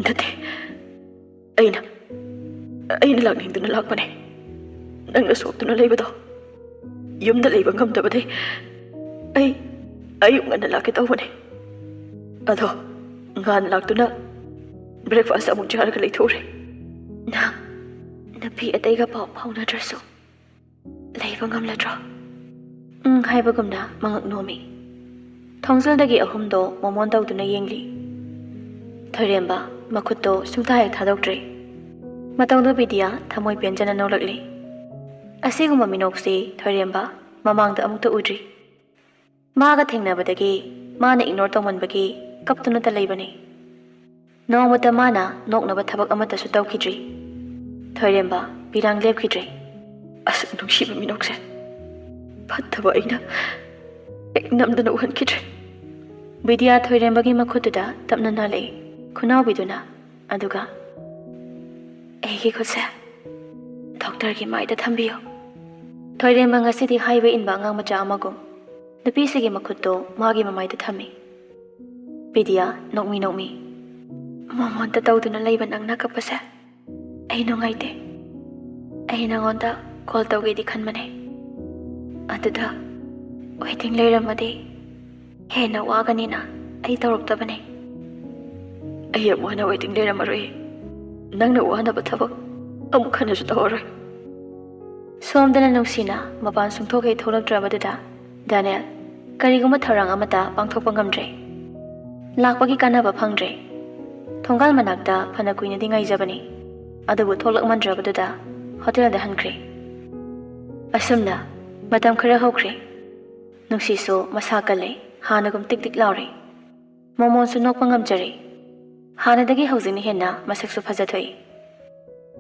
ꯅꯠꯇꯦ, ꯑꯩꯅ, ꯑꯩꯅ ꯂꯥꯛꯅꯤꯡꯗꯨꯅ ꯂꯥꯛꯄꯅꯦ꯫ ꯅꯪꯅ ꯁꯣꯛꯇꯨꯅ ꯂꯩꯕꯗꯣ ꯌꯨꯝꯗ ꯂꯩꯕ ꯉꯝꯗꯕꯗꯩ ꯑꯩ ꯑꯌꯨꯛ ꯉꯟꯅ ꯂꯥꯛꯀꯦ ꯇꯧꯕꯅꯦ꯫ ꯑꯗꯣ ꯉꯥꯟ ꯂꯥꯛꯇꯨꯅ ꯕ꯭ꯔꯦꯛꯐꯥꯁ ꯑꯃꯨꯛ ꯆꯥꯔꯒ ꯂꯩꯊꯣꯛꯎꯔꯦ꯫ ꯅꯪ ꯅꯨꯄꯤ ꯑꯇꯩꯒ ꯄꯥꯎ ꯐꯥꯎꯅꯗ꯭ꯔꯁꯨ ꯂꯩꯕ ꯉꯝꯂꯗ꯭ꯔꯣ? ꯎꯝ ꯍꯥꯏꯕꯒꯨꯝꯅ ꯃꯉꯛ ꯅꯣꯝꯃꯤ꯫ ꯊꯣꯡꯖꯤꯜꯗꯒꯤ ꯑꯍꯨꯝꯗꯣ ꯃꯣꯃꯣꯟ ꯇꯧꯗꯨꯅ ꯌꯦꯡꯂꯤ꯫ ꯊꯣꯏꯔꯦꯝꯕ ꯃꯈꯨꯠꯇꯣ ꯁꯨꯡꯊꯥ ꯍꯦꯛ ꯊꯥꯗꯣꯛꯇ꯭ꯔꯦ꯫ ꯃꯇꯧꯗꯨ ꯕꯤꯗ꯭ꯌꯥ ꯊꯃꯣꯏ ꯄꯦꯟꯖꯅ ꯅꯣꯛꯂꯛꯂꯤ꯫ ꯑꯁꯤꯒꯨꯝꯕ ꯃꯤꯅꯣꯛꯁꯤ ꯊꯣꯏꯔꯦꯝꯕ ꯃꯃꯥꯡꯗ ꯑꯃꯨꯛꯇ ꯎꯗ꯭ꯔꯤ꯫ ꯃꯥꯒ ꯊꯦꯡꯅꯕꯗꯒꯤ ꯃꯥꯅ ꯏꯒꯅꯣꯔ ꯇꯧꯃꯟꯕꯒꯤ ꯀꯞꯇꯨꯅꯇ ꯂꯩꯕꯅꯤ꯫ ꯅꯣꯡꯃꯇ ꯃꯥꯅ ꯅꯣꯛꯅꯕ ꯊꯕꯛ ꯑꯃꯠꯇꯁꯨ ꯇꯧꯈꯤꯗ꯭ꯔꯤ꯫ ꯊꯣꯏꯔꯦꯝꯕ ꯄꯤꯔꯥꯡ ꯂꯦꯞꯈꯤꯗ꯭ꯔꯦ꯫ ꯑꯁꯨꯛ ꯅꯨꯡꯁꯤꯕ ꯃꯤꯅꯣꯛꯁꯦ ꯐꯠꯇꯕ ꯑꯩꯅ ꯍꯦꯛ ꯅꯝꯗꯅ ꯎꯍꯟꯈꯤꯗ꯭ꯔꯦ꯫ ꯕꯤꯗ꯭ꯌꯥ ꯊꯣꯏꯔꯦꯝꯕꯒꯤ ꯃꯈꯨꯠꯇꯨꯗ ꯇꯞꯅ ꯅꯥꯜꯂꯛꯏ꯫ ꯈꯨꯅꯥꯎꯕꯤꯗꯨꯅ ꯑꯗꯨꯒ "ꯑꯩꯒꯤ ꯈꯨꯠꯁꯦ ꯗꯣꯛꯇꯔꯒꯤ ꯃꯥꯏꯗ ꯊꯝꯕꯤꯌꯨ"꯫ ꯊꯣꯏꯔꯦꯝꯕ ꯉꯁꯤꯗꯤ ꯍꯥꯏꯕ ꯏꯟꯕ ꯑꯉꯥꯡ ꯃꯆꯥ ꯑꯃꯒꯨꯝ ꯅꯨꯄꯤꯁꯤꯒꯤ ꯃꯈꯨꯠꯇꯣ ꯃꯥꯒꯤ ꯃꯃꯥꯏꯗ ꯊꯝꯃꯤ꯫ ꯕꯤꯗ꯭ꯌꯥ ꯅꯣꯛꯃꯤ ꯅꯣꯛꯃꯤ, "ꯃꯣꯃꯣꯟꯇ ꯇꯧꯗꯨꯅ ꯂꯩꯕ ꯅꯪꯅ ꯀꯞꯄꯁꯦ ꯑꯩ ꯅꯨꯡꯉꯥꯏꯇꯦ꯫ ꯑꯩ ꯅꯉꯣꯟꯗ ꯀꯣꯜ ꯇꯧꯒꯦꯗꯤ ꯈꯟꯕꯅꯦ, ꯑꯗꯨꯗ ꯋꯦꯇꯤꯡ ꯂꯩꯔꯝꯃꯗꯤ ꯍꯦꯟꯅ ꯋꯥꯒꯅꯤꯅ ꯑꯩ ꯇꯧꯔꯛꯇꯕꯅꯦ"꯫ "ꯑꯩ ꯌꯥꯝ ꯋꯥꯅ ꯋꯦꯇꯤꯡ ꯂꯩꯔꯝꯃꯔꯣꯏ꯫ ꯅꯪꯅ ꯋꯥꯅꯕ ꯊꯕꯛ ꯑꯃꯨꯛ ꯍꯟꯅꯁꯨ ꯇꯧꯔꯔꯣꯏ"꯫ ꯁꯣꯝꯗꯅ ꯅꯨꯡꯁꯤꯅ ꯃꯄꯥꯟ ꯁꯨꯡꯊꯣꯛ ꯍꯦꯛ ꯊꯣꯛꯂꯛꯇ꯭ꯔꯕꯗꯨꯗ ꯗꯥꯅꯤꯌꯦꯜ ꯀꯔꯤꯒꯨꯝꯕ ꯊꯧꯔꯥꯡ ꯑꯃꯠꯇ ꯄꯥꯡꯊꯣꯛꯄ ꯉꯝꯗ꯭ꯔꯦ꯫ ꯂꯥꯛꯄꯒꯤ ꯀꯥꯟꯅꯕ ꯐꯪꯗ꯭ꯔꯦ꯫ ꯊꯣꯡꯒꯥꯜ ꯃꯅꯥꯛꯇ ꯐꯅ ꯀꯨꯏꯅꯗꯤ ꯉꯥꯏꯖꯕꯅꯤ, ꯑꯗꯨꯕꯨ ꯊꯣꯛꯂꯛꯃꯟꯗ꯭ꯔꯕꯗꯨꯗ ꯍꯣꯇꯦꯜꯗ ꯍꯟꯈ꯭ꯔꯦ꯫ ꯑꯁꯨꯝꯅ ꯃꯇꯝ ꯈꯔ ꯍꯧꯈ꯭ꯔꯦ꯫ ꯅꯨꯡꯁꯤꯁꯨ ꯃꯁꯥ ꯀꯜꯂꯦ, ꯍꯥꯟꯅꯒꯨꯝ ꯇꯤꯛ ꯇꯤꯛ ꯂꯥꯎꯔꯦ꯫ ꯃꯣꯃꯣꯟꯁꯨ ꯅꯣꯛꯄ ꯉꯝꯖꯔꯦ꯫ ꯍꯥꯟꯅꯗꯒꯤ ꯍꯧꯖꯤꯛꯅ ꯍꯦꯟꯅ ꯃꯁꯛꯁꯨ ꯐꯖꯊꯣꯛꯏ꯫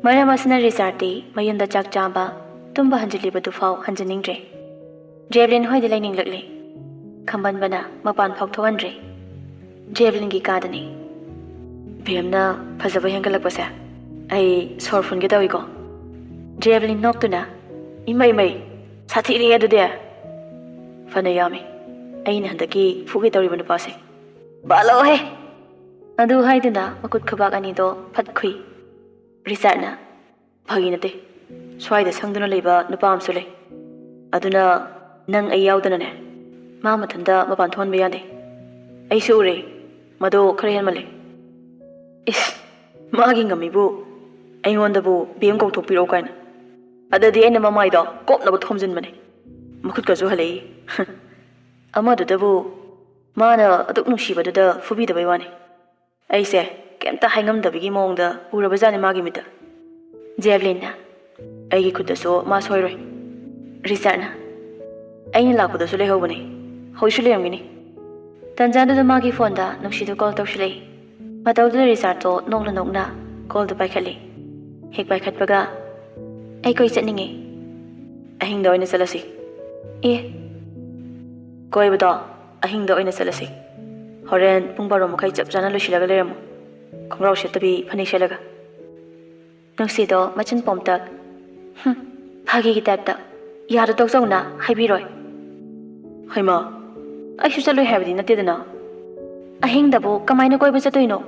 ꯃꯔꯝ ꯑꯁꯤꯅ ꯔꯤꯆꯥꯔꯗꯇꯤ ꯃꯌꯨꯝꯗ ꯆꯥꯛ ꯆꯥꯕ, ꯇꯨꯝꯕ ꯍꯟꯖꯤꯜꯂꯤꯕꯗꯨꯐꯥꯎ ꯍꯟꯖꯤꯟꯅꯤꯡꯗ꯭ꯔꯦ꯫ ꯖꯦꯕꯂꯤꯟ ꯍꯣꯏꯗ ꯂꯩꯅꯤꯡꯂꯛꯂꯦ꯫ ꯈꯝꯕꯟꯕꯅ ꯃꯄꯥꯟ ꯐꯥꯎ ꯊꯣꯛꯍꯟꯗ꯭ꯔꯦ꯫ ꯖꯦꯕꯂꯤꯟꯒꯤ ꯀꯥꯗꯅꯤ꯫ "ꯕꯦꯝꯅ ꯐꯖꯕ ꯍꯦꯟꯒꯠꯂꯛꯄꯁꯦ ꯑꯩ ꯁꯣꯔ ꯐꯨꯟꯒꯦ ꯇꯧꯏꯀꯣ"꯫ ꯖꯦꯕꯂꯤꯟ ꯅꯣꯛꯇꯨꯅ, "ꯏꯃꯩ ꯃꯩ, ꯁꯥꯊꯤꯔꯦ ꯑꯗꯨꯗꯤ"꯫ "ꯐꯅ ꯌꯥꯝꯃꯤ꯫ ꯑꯩꯅ ꯍꯟꯗꯛꯀꯤ ꯐꯨꯒꯦ ꯇꯧꯔꯤꯕ ꯅꯨꯄꯥꯁꯦ"꯫ "ꯕꯥꯂꯣꯍꯦ!" ꯑꯗꯨ ꯍꯥꯏꯗꯨꯅ ꯃꯈꯨꯠ ꯈꯨꯕꯥꯛ ꯑꯅꯤꯗꯣ ꯐꯠ ꯈꯨꯏ꯫ ꯔꯤꯆꯥꯔꯗꯅ, "ꯐꯥꯒꯤ ꯅꯠꯇꯦ꯫ ꯁ꯭ꯋꯥꯏꯗ ꯁꯪꯗꯨꯅ ꯂꯩꯕ ꯅꯨꯄꯥ ꯑꯃꯁꯨ ꯂꯩ꯫ ꯑꯗꯨꯅ ꯅꯪ ꯑꯩ ꯌꯥꯎꯗꯅꯅꯦ ꯃꯥ ꯃꯊꯟꯇ ꯃꯄꯥꯟ ꯊꯣꯛꯍꯟꯕ ꯌꯥꯗꯦ꯫ ꯑꯩꯁꯨ ꯎꯔꯦ꯫ ꯃꯗꯣ ꯈꯔ ꯍꯦꯟꯃꯜꯂꯦ꯫ ꯏꯁ, ꯃꯥꯒꯤ ꯉꯝꯃꯤꯕꯨ ꯑꯩꯉꯣꯟꯗꯕꯨ ꯕꯦꯝ ꯀꯧꯊꯣꯛꯄꯤꯔꯛꯎ ꯀꯥꯏꯅ꯫ ꯑꯗꯨꯗꯤ ꯑꯩꯅ ꯃꯃꯥꯏꯗꯣ ꯀꯣꯞꯅꯕ ꯊꯣꯝꯖꯤꯟꯕꯅꯦ꯫ ꯃꯈꯨꯠꯀꯁꯨ ꯍꯜꯂꯛꯏ꯫ ꯑꯃꯗꯨꯗꯕꯨ ꯃꯥꯅ ꯑꯗꯨꯛ ꯅꯨꯡꯁꯤꯕꯗꯨꯗ ꯐꯨꯕꯤꯗꯕꯩ ꯋꯥꯅꯤ꯫ ꯑꯩꯁꯦ ꯀꯩꯝꯇ ꯍꯥꯏꯉꯝꯗꯕꯒꯤ ꯃꯑꯣꯡꯗ ꯎꯔꯕꯖꯥꯠꯅꯤ ꯃꯥꯒꯤ ꯃꯤꯠꯇ"꯫ ꯖꯦꯕꯂꯤꯟꯅ, "ꯑꯩꯒꯤ ꯈꯨꯠꯇꯁꯨ ꯃꯥ ꯁꯣꯏꯔꯣꯏ"꯫ ꯔꯤꯆꯥꯔꯗꯅ, "ꯑꯩꯅ ꯂꯥꯛꯄꯗꯁꯨ ꯂꯩꯍꯧꯕꯅꯦ꯫ ꯍꯧꯖꯤꯛꯁꯨ ꯂꯩꯔꯝꯒꯅꯤ꯫ ꯇꯟꯖꯥꯗꯨꯗ ꯃꯥꯒꯤ ꯐꯣꯟꯗ ꯅꯨꯡꯁꯤꯗꯨ ꯀꯣꯜ ꯇꯧꯁꯤꯜꯂꯛꯏ꯫ ꯃꯇꯧꯗꯨꯗ ꯔꯤꯆꯥꯔꯗꯇꯣ ꯅꯣꯛꯅ ꯅꯣꯛꯅ ꯀꯣꯜꯗꯨ ꯄꯥꯏꯈꯠꯂꯤ꯫ ꯍꯦꯛ ꯄꯥꯏꯈꯠꯄꯒ, "ꯑꯩ ꯀꯣꯏ ꯆꯠꯅꯤꯡꯉꯦ꯫ ꯑꯍꯤꯡꯗ ꯑꯣꯏꯅ ꯆꯠꯂꯁꯤ꯫" "ꯑꯦ?" "ꯀꯣꯏꯕꯗꯣ ꯑꯍꯤꯡꯗ ꯑꯣꯏꯅ ꯆꯠꯂꯁꯤ꯫ ꯍꯣꯔꯦꯟ ꯄꯨꯡ ꯕꯥꯔꯣ ꯃꯈꯥꯏ ꯆꯞ ꯆꯥꯅ ꯂꯣꯏꯁꯤꯜꯂꯒ ꯂꯩꯔꯝꯃꯨ꯫ ꯈꯣꯡꯒ꯭ꯔꯥꯎ ꯁꯦꯠꯇꯕꯤ ꯐꯅꯦꯛ ꯁꯦꯠꯂꯒ꯫" ꯅꯨꯡꯁꯤꯗꯣ ꯃꯆꯤꯟ ꯄꯣꯝꯇꯛ꯫ "ꯍꯨꯝ, ꯐꯥꯒꯤꯒꯤ ꯇꯥꯏꯞꯇ꯫ ꯌꯥꯗ ꯇꯣꯛꯆꯧꯅ ꯍꯥꯏꯕꯤꯔꯣꯏ꯫" "ꯍꯩꯃꯥ, ꯑꯩꯁꯨ ꯆꯠꯂꯣꯏ ꯍꯥꯏꯕꯗꯤ ꯅꯠꯇꯦꯗꯅ꯫ ꯑꯍꯤꯡꯗꯕꯨ ꯀꯃꯥꯏꯅ ꯀꯣꯏꯕ ꯆꯠꯇꯣꯏꯅꯣ?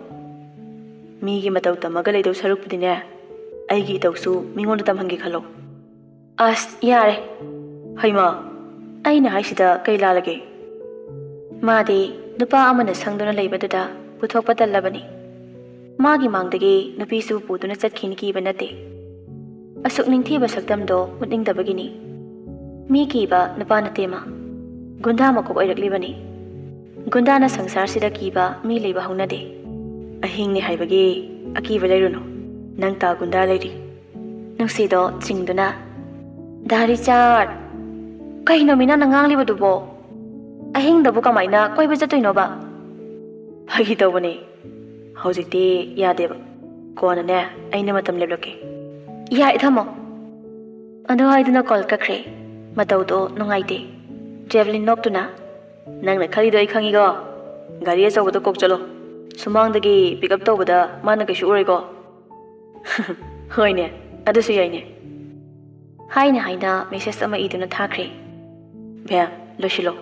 ꯃꯤꯒꯤ ꯃꯇꯧ ꯇꯝꯃꯒ ꯂꯩꯗꯧ ꯁꯔꯨꯛꯄꯨꯗꯤꯅꯦ, ꯑꯩꯒꯤ ꯏꯇꯧꯁꯨ ꯃꯤꯉꯣꯟꯗ ꯇꯝꯍꯟꯒꯦ ꯈꯜꯂꯣ꯫" "ꯑꯁ, ꯌꯥꯔꯦ꯫" "ꯍꯩꯃꯥ, ꯑꯩꯅ ꯍꯥꯏꯁꯤꯗ ꯀꯩ ꯂꯥꯜꯂꯒꯦ?" ꯃꯥꯗꯤ ꯅꯨꯄꯥ ꯑꯃꯅ ꯁꯪꯗꯨꯅ ꯂꯩꯕꯗꯨꯗ ꯄꯨꯊꯣꯛꯄ ꯇꯜꯂꯕꯅꯤ꯫ ꯃꯥꯒꯤ ꯃꯥꯡꯗꯒꯤ ꯅꯨꯄꯤꯁꯨ ꯄꯨꯗꯨꯅ ꯆꯠꯈꯤꯅꯤ ꯀꯤꯕ ꯅꯠꯇꯦ꯫ ꯑꯁꯨꯛ ꯅꯤꯡꯊꯤꯕ ꯁꯛꯇꯝꯗꯣ ꯎꯠꯅꯤꯡꯗꯕꯒꯤꯅꯤ꯫ ꯃꯤ ꯀꯤꯕ ꯅꯨꯄꯥ ꯅꯠꯇꯦ ꯃꯥ꯫ ꯒꯨꯟꯗꯥ ꯃꯀꯣꯛ ꯑꯣꯏꯔꯛꯂꯤꯕꯅꯤ꯫ ꯒꯨꯟꯗꯥꯅ ꯁꯪꯁꯥꯔꯁꯤꯗ ꯀꯤꯕ ꯃꯤ ꯂꯩꯕ ꯍꯧꯅꯗꯦ꯫ "ꯑꯍꯤꯡꯅꯤ ꯍꯥꯏꯕꯒꯤ ꯑꯀꯤꯕ ꯂꯩꯔꯨꯅꯨ꯫ ꯅꯪ ꯇꯥ ꯒꯨꯟꯗꯥ ꯂꯩꯔꯤ꯫" ꯅꯨꯡꯁꯤꯗꯣ ꯆꯤꯡꯗꯨꯅ, "ꯗꯥ ꯔꯤꯆꯥꯔꯗ, ꯀꯩꯅꯣ ꯃꯤ ꯅꯪꯅ ꯉꯥꯡꯂꯤꯕꯗꯨꯕꯣ? ꯑꯍꯤꯡꯗꯕꯨ ꯀꯃꯥꯏꯅ ꯀꯣꯏꯕ ꯆꯠꯇꯣꯏꯅꯣꯕ?" "ꯐꯥꯒꯤ ꯇꯧꯕꯅꯦ꯫ ꯍꯧꯖꯤꯛꯇꯤ ꯌꯥꯗꯦꯕ꯫ ꯀꯣꯟꯅꯅꯦ, ꯑꯩꯅ ꯃꯇꯝ ꯂꯦꯞꯂꯛꯀꯦ꯫" "ꯌꯥꯏ, ꯊꯝꯃꯣ꯫" ꯑꯗꯨ ꯍꯥꯏꯗꯨꯅ ꯀꯣꯜ ꯀꯛꯈ꯭ꯔꯦ꯫ ꯃꯇꯧꯗꯣ ꯅꯨꯡꯉꯥꯏꯇꯦ꯫ ꯖꯦꯕꯂꯤꯟ ꯅꯣꯛꯇꯨꯅ, "ꯅꯪꯅ ꯈꯜꯂꯤꯗꯣ ꯑꯩ ꯈꯪꯉꯤꯀꯣ꯫ ꯒꯥꯔꯤ ꯑꯆꯧꯕꯗ ꯀꯣꯛ ꯆꯠꯂꯣ꯫ ꯁꯨꯃꯥꯡꯗꯒꯤ ꯄꯤꯛ ꯑꯞ ꯇꯧꯕꯗ ꯃꯥꯅ ꯀꯩꯁꯨ ꯎꯔꯣꯏꯀꯣ꯫" "ꯍꯣꯏꯅꯦ, ꯑꯗꯨꯁꯨ ꯌꯥꯏꯅꯦ꯫" ꯍꯥꯏꯅ ꯍꯥꯏꯅ ꯃꯦꯁꯦꯖ ꯑꯃ ꯏꯗꯨꯅ ꯊꯥꯈ꯭ꯔꯦ꯫ "ꯕꯦꯝ, ꯂꯣꯏꯁꯤꯜꯂꯣ꯫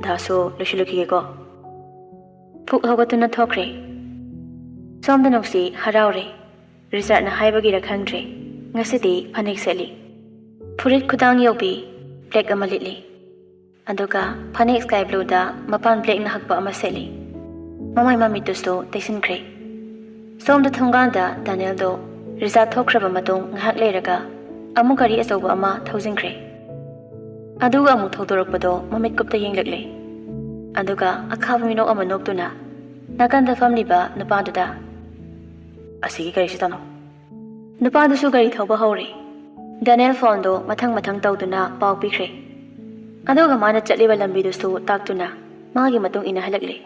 ꯗꯥꯁꯨ ꯂꯣꯏꯁꯤꯜꯂꯨꯈꯤꯒꯦꯀꯣ꯫" ꯐꯨꯛ ꯍꯧꯒꯠꯇꯨꯅ ꯊꯣꯛꯈ꯭ꯔꯦ꯫ ꯁꯣꯝꯗ ꯅꯨꯡꯁꯤ ꯍꯔꯥꯎꯔꯦ꯫ ꯔꯤꯆꯥꯔꯗꯅ ꯍꯥꯏꯕꯒꯤꯔ ꯈꯪꯗ꯭ꯔꯦ, ꯉꯁꯤꯗꯤ ꯐꯅꯦꯛ ꯁꯦꯠꯂꯤ꯫ ꯐꯨꯔꯤꯠ ꯈꯨꯗꯥꯡ ꯌꯧꯕꯤ ꯕ꯭ꯂꯦꯛ ꯑꯃ ꯂꯤꯠꯂꯤ꯫ ꯑꯗꯨꯒ ꯐꯅꯦꯛ ꯁ꯭ꯀꯥꯏ ꯕ꯭ꯂꯨꯗ ꯃꯄꯥꯟ ꯕ꯭ꯂꯦꯛꯅ ꯍꯛꯄ ꯑꯃ ꯁꯦꯠꯂꯤ꯫ ꯃꯃꯥꯏ ꯃꯃꯤꯠꯇꯨꯁꯨ ꯇꯩꯁꯤꯟꯈ꯭ꯔꯦ꯫ ꯁꯣꯝꯗ ꯊꯣꯡꯒꯥꯟꯗ ꯗꯥꯅꯤꯌꯦꯜꯗꯣ ꯔꯤꯆꯥꯔꯗ ꯊꯣꯛꯈ꯭ꯔꯕ ꯃꯇꯨꯡ ꯉꯥꯏꯍꯥꯛ ꯂꯩꯔꯒ ꯑꯃꯨꯛ ꯒꯥꯔꯤ ꯑꯆꯧꯕ ꯑꯃ ꯊꯧꯖꯤꯟꯈ꯭ꯔꯦ꯫ ꯑꯗꯨꯒ ꯑꯃꯨꯛ ꯊꯧꯗꯣꯔꯛꯄꯗꯣ ꯃꯃꯤꯠ ꯀꯨꯞꯇ ꯌꯦꯡꯂꯛꯂꯦ꯫ ꯑꯗꯨꯒ ꯑꯈꯥꯕ ꯃꯤꯅꯣꯛ ꯑꯃ ꯅꯣꯛꯇꯨꯅ ꯅꯥꯀꯟꯗ ꯐꯝꯂꯤꯕ ꯅꯨꯄꯥꯗꯨꯗ, "ꯑꯁꯤꯒꯤ ꯒꯥꯔꯤꯁꯤ ꯇꯣꯡꯉꯣ꯫" ꯅꯨꯄꯥꯗꯨꯁꯨ ꯒꯥꯔꯤ ꯊꯧꯕ ꯍꯧꯔꯦ꯫ ꯗꯥꯅꯤꯌꯦꯜ ꯐꯣꯟꯗꯣ ꯃꯊꯪ ꯃꯊꯪ ꯇꯧꯗꯨꯅ ꯄꯥꯎ ꯄꯤꯈ꯭ꯔꯦ꯫ ꯑꯗꯨꯒ ꯃꯥꯅ ꯆꯠꯂꯤꯕ ꯂꯝꯕꯤꯗꯨꯁꯨ ꯇꯥꯛꯇꯨꯅ ꯃꯥꯒꯤ ꯃꯇꯨꯡ ꯏꯟꯅ ꯍꯜꯂꯛꯂꯦ꯫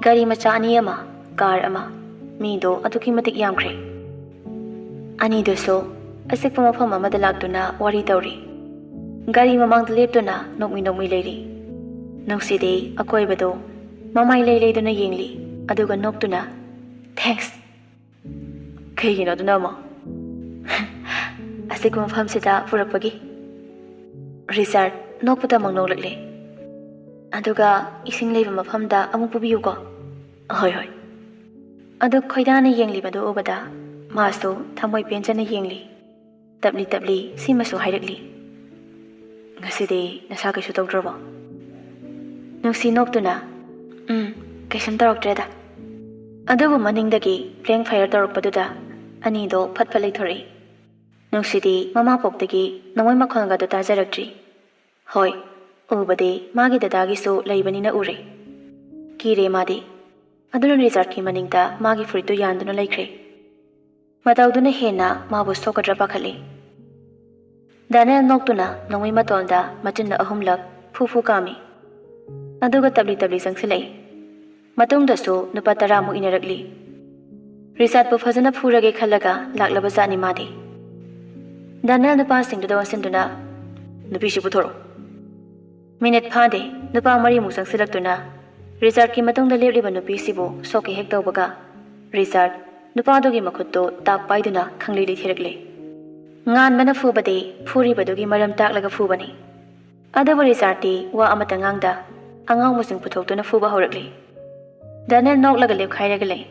ꯒꯥꯔꯤ ꯃꯆꯥ ꯑꯅꯤ ꯑꯃ, ꯀꯥꯔ ꯑꯃ, ꯃꯤꯗꯣ ꯑꯗꯨꯛꯀꯤ ꯃꯇꯤꯛ ꯌꯥꯝꯈ꯭ꯔꯦ꯫ ꯑꯅꯤꯗꯨꯁꯨ ꯑꯆꯤꯛꯄ ꯃꯐꯝ ꯑꯃꯗ ꯂꯥꯛꯇꯨꯅ ꯋꯥꯔꯤ ꯇꯧꯔꯤ꯫ ꯒꯥꯔꯤ ꯃꯃꯥꯡꯗ ꯂꯦꯞꯇꯨꯅ ꯅꯣꯛꯃꯤ ꯅꯣꯛꯃꯤ ꯂꯩꯔꯤ꯫ ꯅꯨꯡꯁꯤꯗꯤ ꯑꯀꯣꯏꯕꯗꯣ ꯃꯃꯥꯏ ꯂꯩ ꯂꯩꯗꯨꯅ ꯌꯦꯡꯂꯤ, ꯑꯗꯨꯒ ꯅꯣꯛꯇꯨꯅ, "Thanks꯫ ꯀꯩꯒꯤꯅꯣ ꯑꯗꯨꯅ ꯑꯃꯨꯛ?" "ꯑꯆꯤꯛꯄ ꯃꯐꯝꯁꯤꯗ ꯄꯨꯔꯛꯄꯒꯤ꯫" ꯔꯤꯆꯥꯔꯠ ꯅꯣꯛꯄꯗ ꯑꯃꯨꯛ ꯅꯣꯛꯂꯛꯂꯦ꯫ "ꯑꯗꯨꯒ ꯏꯁꯤꯡ ꯂꯩꯕ ꯃꯐꯝꯗ ꯑꯃꯨꯛ ꯄꯨꯕꯤꯌꯨꯀꯣ꯫" "ꯍꯣꯏ, ꯍꯣꯏ꯫" ꯑꯗꯨ ꯈꯣꯏꯗꯥꯅ ꯌꯦꯡꯂꯤꯕꯗꯨ ꯎꯕꯗ ꯃꯥꯁꯨ ꯊꯃꯣꯏ ꯄꯦꯟꯖꯅ ꯌꯦꯡꯂꯤ꯫ ꯇꯞꯂꯤ ꯇꯞꯂꯤ ꯁꯤꯃꯁꯨ ꯍꯥꯏꯔꯛꯂꯤ, "ꯉꯁꯤꯗꯤ ꯅꯁꯥ ꯀꯩꯁꯨ ꯇꯧꯗ꯭ꯔꯕꯣ?" ꯅꯨꯡꯁꯤ ꯅꯣꯛꯇꯨꯅ, "ꯎꯝ, ꯀꯩꯁꯨꯝ ꯇꯧꯔꯛꯇ꯭ꯔꯦꯗ꯫" ꯑꯗꯨꯕꯨ ꯃꯅꯤꯡꯗꯒꯤ blank fire ꯇꯧꯔꯛꯄꯗꯨꯗ ꯑꯅꯤꯗꯣ ꯐꯠ ꯐꯠ ꯂꯩꯊꯣꯔꯛꯏ꯫ ꯅꯨꯡꯁꯤꯗꯤ ꯃꯃꯥ ꯄꯣꯛꯇꯒꯤ ꯅꯣꯡꯃꯩ ꯃꯈꯣꯟꯒꯗꯨ ꯇꯥꯖꯔꯛꯇ꯭ꯔꯤ꯫ ꯍꯣꯏ, ꯎꯕꯗꯤ ꯃꯥꯒꯤ ꯗꯗꯥꯒꯤꯁꯨ ꯂꯩꯕꯅꯤꯅ ꯎꯔꯦ꯫ ꯀꯤꯔꯦ ꯃꯥꯗꯤ꯫ ꯑꯗꯨꯅ ꯔꯤꯆꯥꯔꯠꯀꯤ ꯃꯅꯤꯡꯗ ꯃꯥꯒꯤ ꯐꯨꯔꯤꯠꯇꯨ ꯌꯥꯟꯗꯨꯅ ꯂꯩꯈ꯭ꯔꯦ꯫ ꯃꯇꯧꯗꯨꯅ ꯍꯦꯟꯅ ꯃꯥꯕꯨ ꯁꯣꯛꯀꯗ꯭ꯔꯥ ꯄꯥꯈꯠꯂꯤ꯫ ꯗꯥꯅꯦꯜ ꯅꯣꯛꯇꯨꯅ ꯅꯣꯡꯃꯩ ꯃꯇꯣꯟꯗ ꯃꯆꯤꯟꯅ ꯑꯍꯨꯝꯂꯛ ꯐꯨ ꯐꯨ ꯀꯥꯝꯃꯤ꯫ ꯑꯗꯨꯒ ꯇꯞꯂꯤ ꯇꯞꯂꯤ ꯆꯪꯁꯤꯜꯂꯛꯏ꯫ ꯃꯇꯨꯡꯗꯁꯨ ꯅꯨꯄꯥ ꯇꯔꯥꯃꯨꯛ ꯏꯟꯅꯔꯛꯂꯤ꯫ ꯔꯤꯆꯥꯔꯠꯄꯨ ꯐꯖꯅ ꯐꯨꯔꯒꯦ ꯈꯜꯂꯒ ꯂꯥꯛꯂꯕ ꯖꯥꯠꯅꯤ ꯃꯥꯗꯤ꯫ ꯗꯥꯅꯦꯜ ꯅꯨꯄꯥꯁꯤꯡꯗꯨꯗ ꯑꯣꯟꯁꯤꯟꯗꯨꯅ, "ꯅꯨꯄꯤꯁꯤ ꯄꯨꯊꯣꯔꯛꯎ꯫" ꯃꯤꯅꯤꯠ ꯐꯥꯗꯦ, ꯅꯨꯄꯥ ꯃꯔꯤꯃꯨꯛ ꯆꯪꯁꯤꯜꯂꯛꯇꯨꯅ ꯔꯤꯆꯥꯔꯠꯀꯤ ꯃꯇꯨꯡꯗ ꯂꯦꯞꯂꯤꯕ ꯅꯨꯄꯤꯁꯤꯕꯨ ꯁꯣꯛꯀꯦ ꯍꯦꯛ ꯇꯧꯕꯒ, ꯔꯤꯆꯥꯔꯠ ꯅꯨꯄꯥꯗꯨꯒꯤ ꯃꯈꯨꯠꯇꯨ ꯇꯥꯞ ꯄꯥꯏꯗꯨꯅ ꯈꯪꯂꯩ ꯂꯩꯊꯦꯔꯛꯂꯦ꯫ ꯉꯥꯟꯕꯅ ꯐꯨꯕꯗꯤ ꯐꯨꯔꯤꯕꯗꯨꯒꯤ ꯃꯔꯝ ꯇꯥꯛꯂꯒ ꯐꯨꯕꯅꯤ꯫ ꯑꯗꯨꯕꯨ ꯔꯤꯆꯥꯔꯠꯇꯤ ꯋꯥ ꯑꯃꯠꯇ ꯉꯥꯡꯗ ꯑꯉꯥꯎꯕꯁꯤꯡ ꯄꯨꯊꯣꯛꯇꯨꯅ ꯐꯨꯕ ꯍꯧꯔꯛꯂꯤ꯫ ꯗꯥꯅꯦꯜ ꯅꯣꯛꯂꯒ ꯂꯦꯞꯈꯥꯏꯔꯒ ꯂꯩ꯫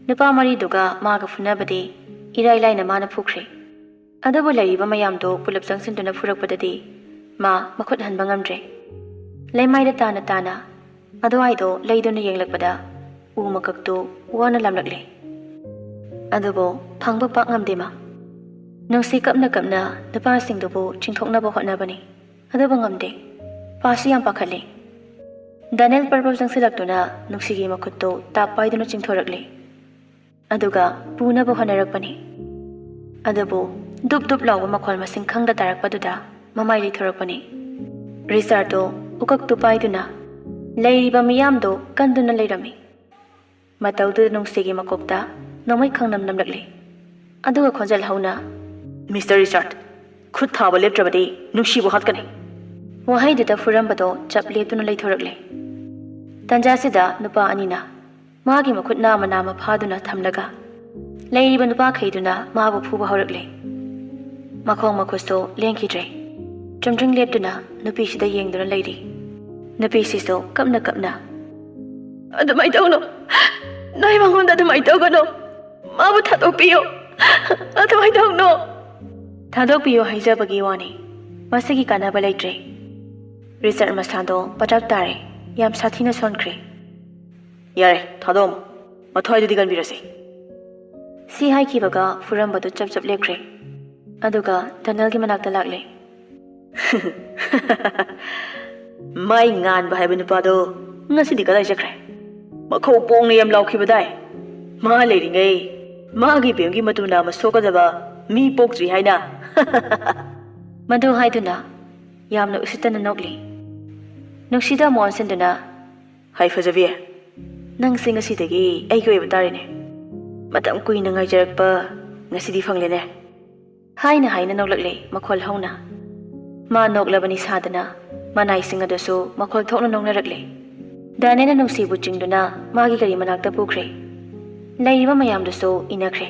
ꯅꯨꯄꯥ ꯃꯔꯤꯗꯨꯒ ꯃꯥꯒ ꯐꯨꯅꯕꯗꯤ ꯏꯔꯥꯏ ꯂꯥꯏꯅ ꯃꯥꯅ ꯐꯨꯈ꯭ꯔꯦ꯫ ꯑꯗꯨꯕꯨ ꯂꯩꯔꯤꯕ ꯃꯌꯥꯝꯗꯨ ꯄꯨꯂꯞ ꯆꯪꯁꯤꯟꯗꯨꯅ ꯐꯨꯔꯛꯄꯗꯗꯤ ꯃꯥ ꯃꯈꯨꯠ ꯍꯟꯕ ꯉꯝꯗ꯭ꯔꯦ꯫ ꯂꯩꯃꯥꯏꯗ ꯇꯥꯅ ꯇꯥꯅ ꯑꯗꯨꯋꯥꯏꯗꯣ ꯂꯩꯗꯨꯅ ꯌꯦꯡꯂꯛꯄꯗ ꯎ ꯃꯀꯛꯇꯨ ꯋꯥꯅ ꯂꯥꯝꯂꯛꯂꯦ꯫ ꯑꯗꯨꯕꯨ ꯐꯪꯕ ꯄꯥꯛ ꯉꯝꯗꯦ ꯃꯥ꯫ ꯅꯨꯡꯁꯤ ꯀꯞꯅ ꯀꯞꯅ ꯅꯨꯄꯥꯁꯤꯡꯗꯨꯕꯨ ꯆꯤꯡꯊꯣꯛꯅꯕ ꯍꯣꯠꯅꯕꯅꯤ꯫ ꯑꯗꯨꯕꯨ ꯉꯝꯗꯦ꯫ ꯄꯥꯁꯤ ꯌꯥꯝ ꯄꯥꯈꯠꯂꯤ꯫ ꯗꯥꯅꯦꯜ ꯄꯔꯄꯜ ꯆꯪꯁꯤꯜꯂꯛꯇꯨꯅ ꯅꯨꯡꯁꯤꯒꯤ ꯃꯈꯨꯠꯇꯨ ꯇꯥꯞ ꯄꯥꯏꯗꯨꯅ ꯆꯤꯡꯊꯣꯔꯛꯂꯦ꯫ ꯑꯗꯨꯒ ꯄꯨꯅꯕ ꯍꯣꯠꯅꯔꯛꯄꯅꯤ꯫ ꯑꯗꯨꯕꯨ ꯗꯨꯞ ꯗꯨꯞ ꯂꯥꯎꯕ ꯃꯈꯣꯜ ꯃꯁꯤꯡ ꯈꯪꯗ ꯇꯥꯔꯛꯄꯗꯨꯗ ꯃꯃꯥꯏ ꯂꯩꯊꯣꯔꯛꯄꯅꯤ꯫ ꯔꯤꯆꯥꯔꯗꯇꯣ ꯎꯀꯛꯇꯨ ꯄꯥꯏꯗꯨꯅ ꯂꯩꯔꯤꯕ ꯃꯤꯌꯥꯝꯗꯣ ꯀꯟꯗꯨꯅ ꯂꯩꯔꯝꯃꯤ꯫ ꯃꯇꯧꯗꯨꯗ ꯅꯨꯡꯁꯤꯒꯤ ꯃꯀꯣꯛꯇ ꯅꯣꯡꯃꯩ ꯈꯪꯅꯝ ꯅꯝꯂꯛꯂꯤ꯫ ꯑꯗꯨꯒ ꯈꯣꯟꯖꯦꯜ ꯍꯧꯅ, "ꯃꯤꯁꯇꯔ ꯔꯤꯆꯥꯔꯗ, ꯈꯨꯠ ꯊꯥꯕ ꯂꯦꯞꯇ꯭ꯔꯕꯗꯤ ꯅꯨꯡꯁꯤꯕꯨ ꯍꯥꯠꯀꯅꯤ!" ꯋꯥꯍꯩꯗꯨꯗ ꯐꯨꯔꯝꯕꯗꯣ ꯆꯞ ꯂꯦꯞꯇꯨꯅ ꯂꯩꯊꯣꯔꯛꯂꯦ꯫ ꯇꯟꯖꯥꯁꯤꯗ ꯅꯨꯄꯥ ꯑꯅꯤꯅ ꯃꯥꯒꯤ ꯃꯈꯨꯠ ꯅꯥꯝꯃ ꯅꯥꯝꯃ ꯐꯥꯗꯨꯅ ꯊꯝꯂꯒ ꯂꯩꯔꯤꯕ ꯅꯨꯄꯥꯈꯩꯗꯨꯅ ꯃꯥꯕꯨ ꯐꯨꯕ ꯍꯧꯔꯛꯂꯦ꯫ ꯃꯈꯣꯡ ꯃꯈꯨꯠꯁꯨ ꯂꯦꯡꯈꯤꯗ꯭ꯔꯦ꯫ ꯆꯨꯝꯗ꯭ꯔꯤꯡ ꯂꯦꯞꯇꯨꯅ ꯅꯨꯄꯤꯁꯤꯗ ꯌꯦꯡꯗꯨꯅ ꯂꯩꯔꯤ꯫ ꯅꯨꯄꯤꯁꯤꯁꯨ ꯀꯞꯅ ꯀꯞꯅ, "ꯑꯗꯨꯃꯥꯏꯅ ꯇꯧꯅꯨ, ꯅꯣꯏ ꯃꯉꯣꯟꯗ ꯑꯗꯨꯃꯥꯏꯅ ꯇꯧꯒꯅꯨ, ꯃꯥꯕꯨ ꯊꯥꯗꯣꯛꯄꯤꯌꯨ, ꯑꯗꯨꯃꯥꯏꯅ ꯇꯧꯅꯨ!" ꯊꯥꯗꯣꯛꯄꯤꯌꯨ ꯍꯥꯏꯖꯕꯒꯤ ꯋꯥꯅꯤ, ꯃꯁꯤꯒꯤ ꯀꯥꯟꯅꯕ ꯂꯩꯇ꯭ꯔꯦ꯫ ꯔꯤꯆꯥꯔꯗ ꯃꯁꯥꯗꯣ ꯄꯇ꯭ꯔꯛ ꯇꯥꯔꯦ, ꯌꯥꯝ ꯁꯥꯊꯤꯅ ꯁꯣꯟꯈ꯭ꯔꯦ꯫ "ꯌꯥꯔꯦ, ꯊꯥꯗꯣꯛꯑꯝꯃꯣ, ꯃꯊ꯭ꯋꯥꯏꯗꯨꯗꯤ ꯀꯟꯕꯤꯔꯁꯤ!" ꯁꯤ ꯍꯥꯏꯈꯤꯕꯒ ꯐꯨꯔꯝꯕꯗꯨ ꯆꯞ ꯆꯞ ꯂꯦꯞꯈ꯭ꯔꯦ꯫ ꯑꯗꯨꯒ ꯗꯅꯦꯜꯒꯤ ꯃꯅꯥꯛꯇ ꯂꯥꯛꯂꯦ꯫ "ꯃꯥꯏ ꯉꯥꯟꯕ ꯍꯥꯏꯕ ꯅꯨꯄꯥꯗꯣ ꯉꯁꯤꯗꯤ ꯀꯗꯥꯏ ꯆꯠꯈ꯭ꯔꯦ? ꯃꯈꯧ ꯄꯣꯡꯅ ꯌꯥꯝ ꯂꯥꯎꯈꯤꯕꯗꯥꯏ? ꯃꯥ ꯂꯩꯔꯤꯉꯩ ꯃꯥꯒꯤ ꯕꯦꯝꯒꯤ ꯃꯇꯨ ꯅꯥꯝꯃ ꯁꯣꯛꯀꯗꯕ ꯃꯤ ꯄꯣꯛꯇ꯭ꯔꯤ ꯍꯥꯏꯅ!" ꯃꯗꯨ ꯍꯥꯏꯗꯨꯅ ꯌꯥꯝꯅ ꯎꯁꯤꯠꯇꯅ ꯅꯣꯛꯂꯤ꯫ ꯅꯨꯡꯁꯤꯗ ꯑꯃꯨꯛ ꯑꯣꯟꯁꯤꯟꯗꯨꯅ, "ꯍꯥꯏ ꯐꯖꯕꯤ, ꯅꯪꯁꯤ ꯉꯁꯤꯗꯒꯤ ꯑꯩꯒꯤ ꯑꯣꯏꯕ ꯇꯥꯔꯦꯅꯦ꯫ ꯃꯇꯝ ꯀꯨꯏꯅ ꯉꯥꯏꯖꯔꯛꯄ ꯉꯁꯤꯗꯤ ꯐꯪꯂꯦꯅꯦ!" ꯍꯥꯏꯅ ꯍꯥꯏꯅ ꯅꯣꯛꯂꯛꯂꯦ ꯃꯈꯣꯜ ꯍꯧꯅ꯫ ꯃꯥ ꯅꯣꯛꯂꯕꯅꯤ ꯁꯥꯗꯅ ꯃꯅꯥꯏꯁꯤꯡ ꯑꯗꯨꯁꯨ ꯃꯈꯣꯜ ꯊꯣꯛꯅ ꯅꯣꯛꯅꯔꯛꯂꯦ꯫ ꯗꯅꯦꯜꯅ ꯅꯨꯡꯁꯤꯕꯨ ꯆꯤꯡꯗꯨꯅ ꯃꯥꯒꯤ ꯒꯥꯔꯤ ꯃꯅꯥꯛꯇ ꯄꯨꯈ꯭ꯔꯦ꯫ ꯂꯩꯔꯤꯕ ꯃꯌꯥꯝꯗꯨꯁꯨ ꯏꯟꯅꯈ꯭ꯔꯦ꯫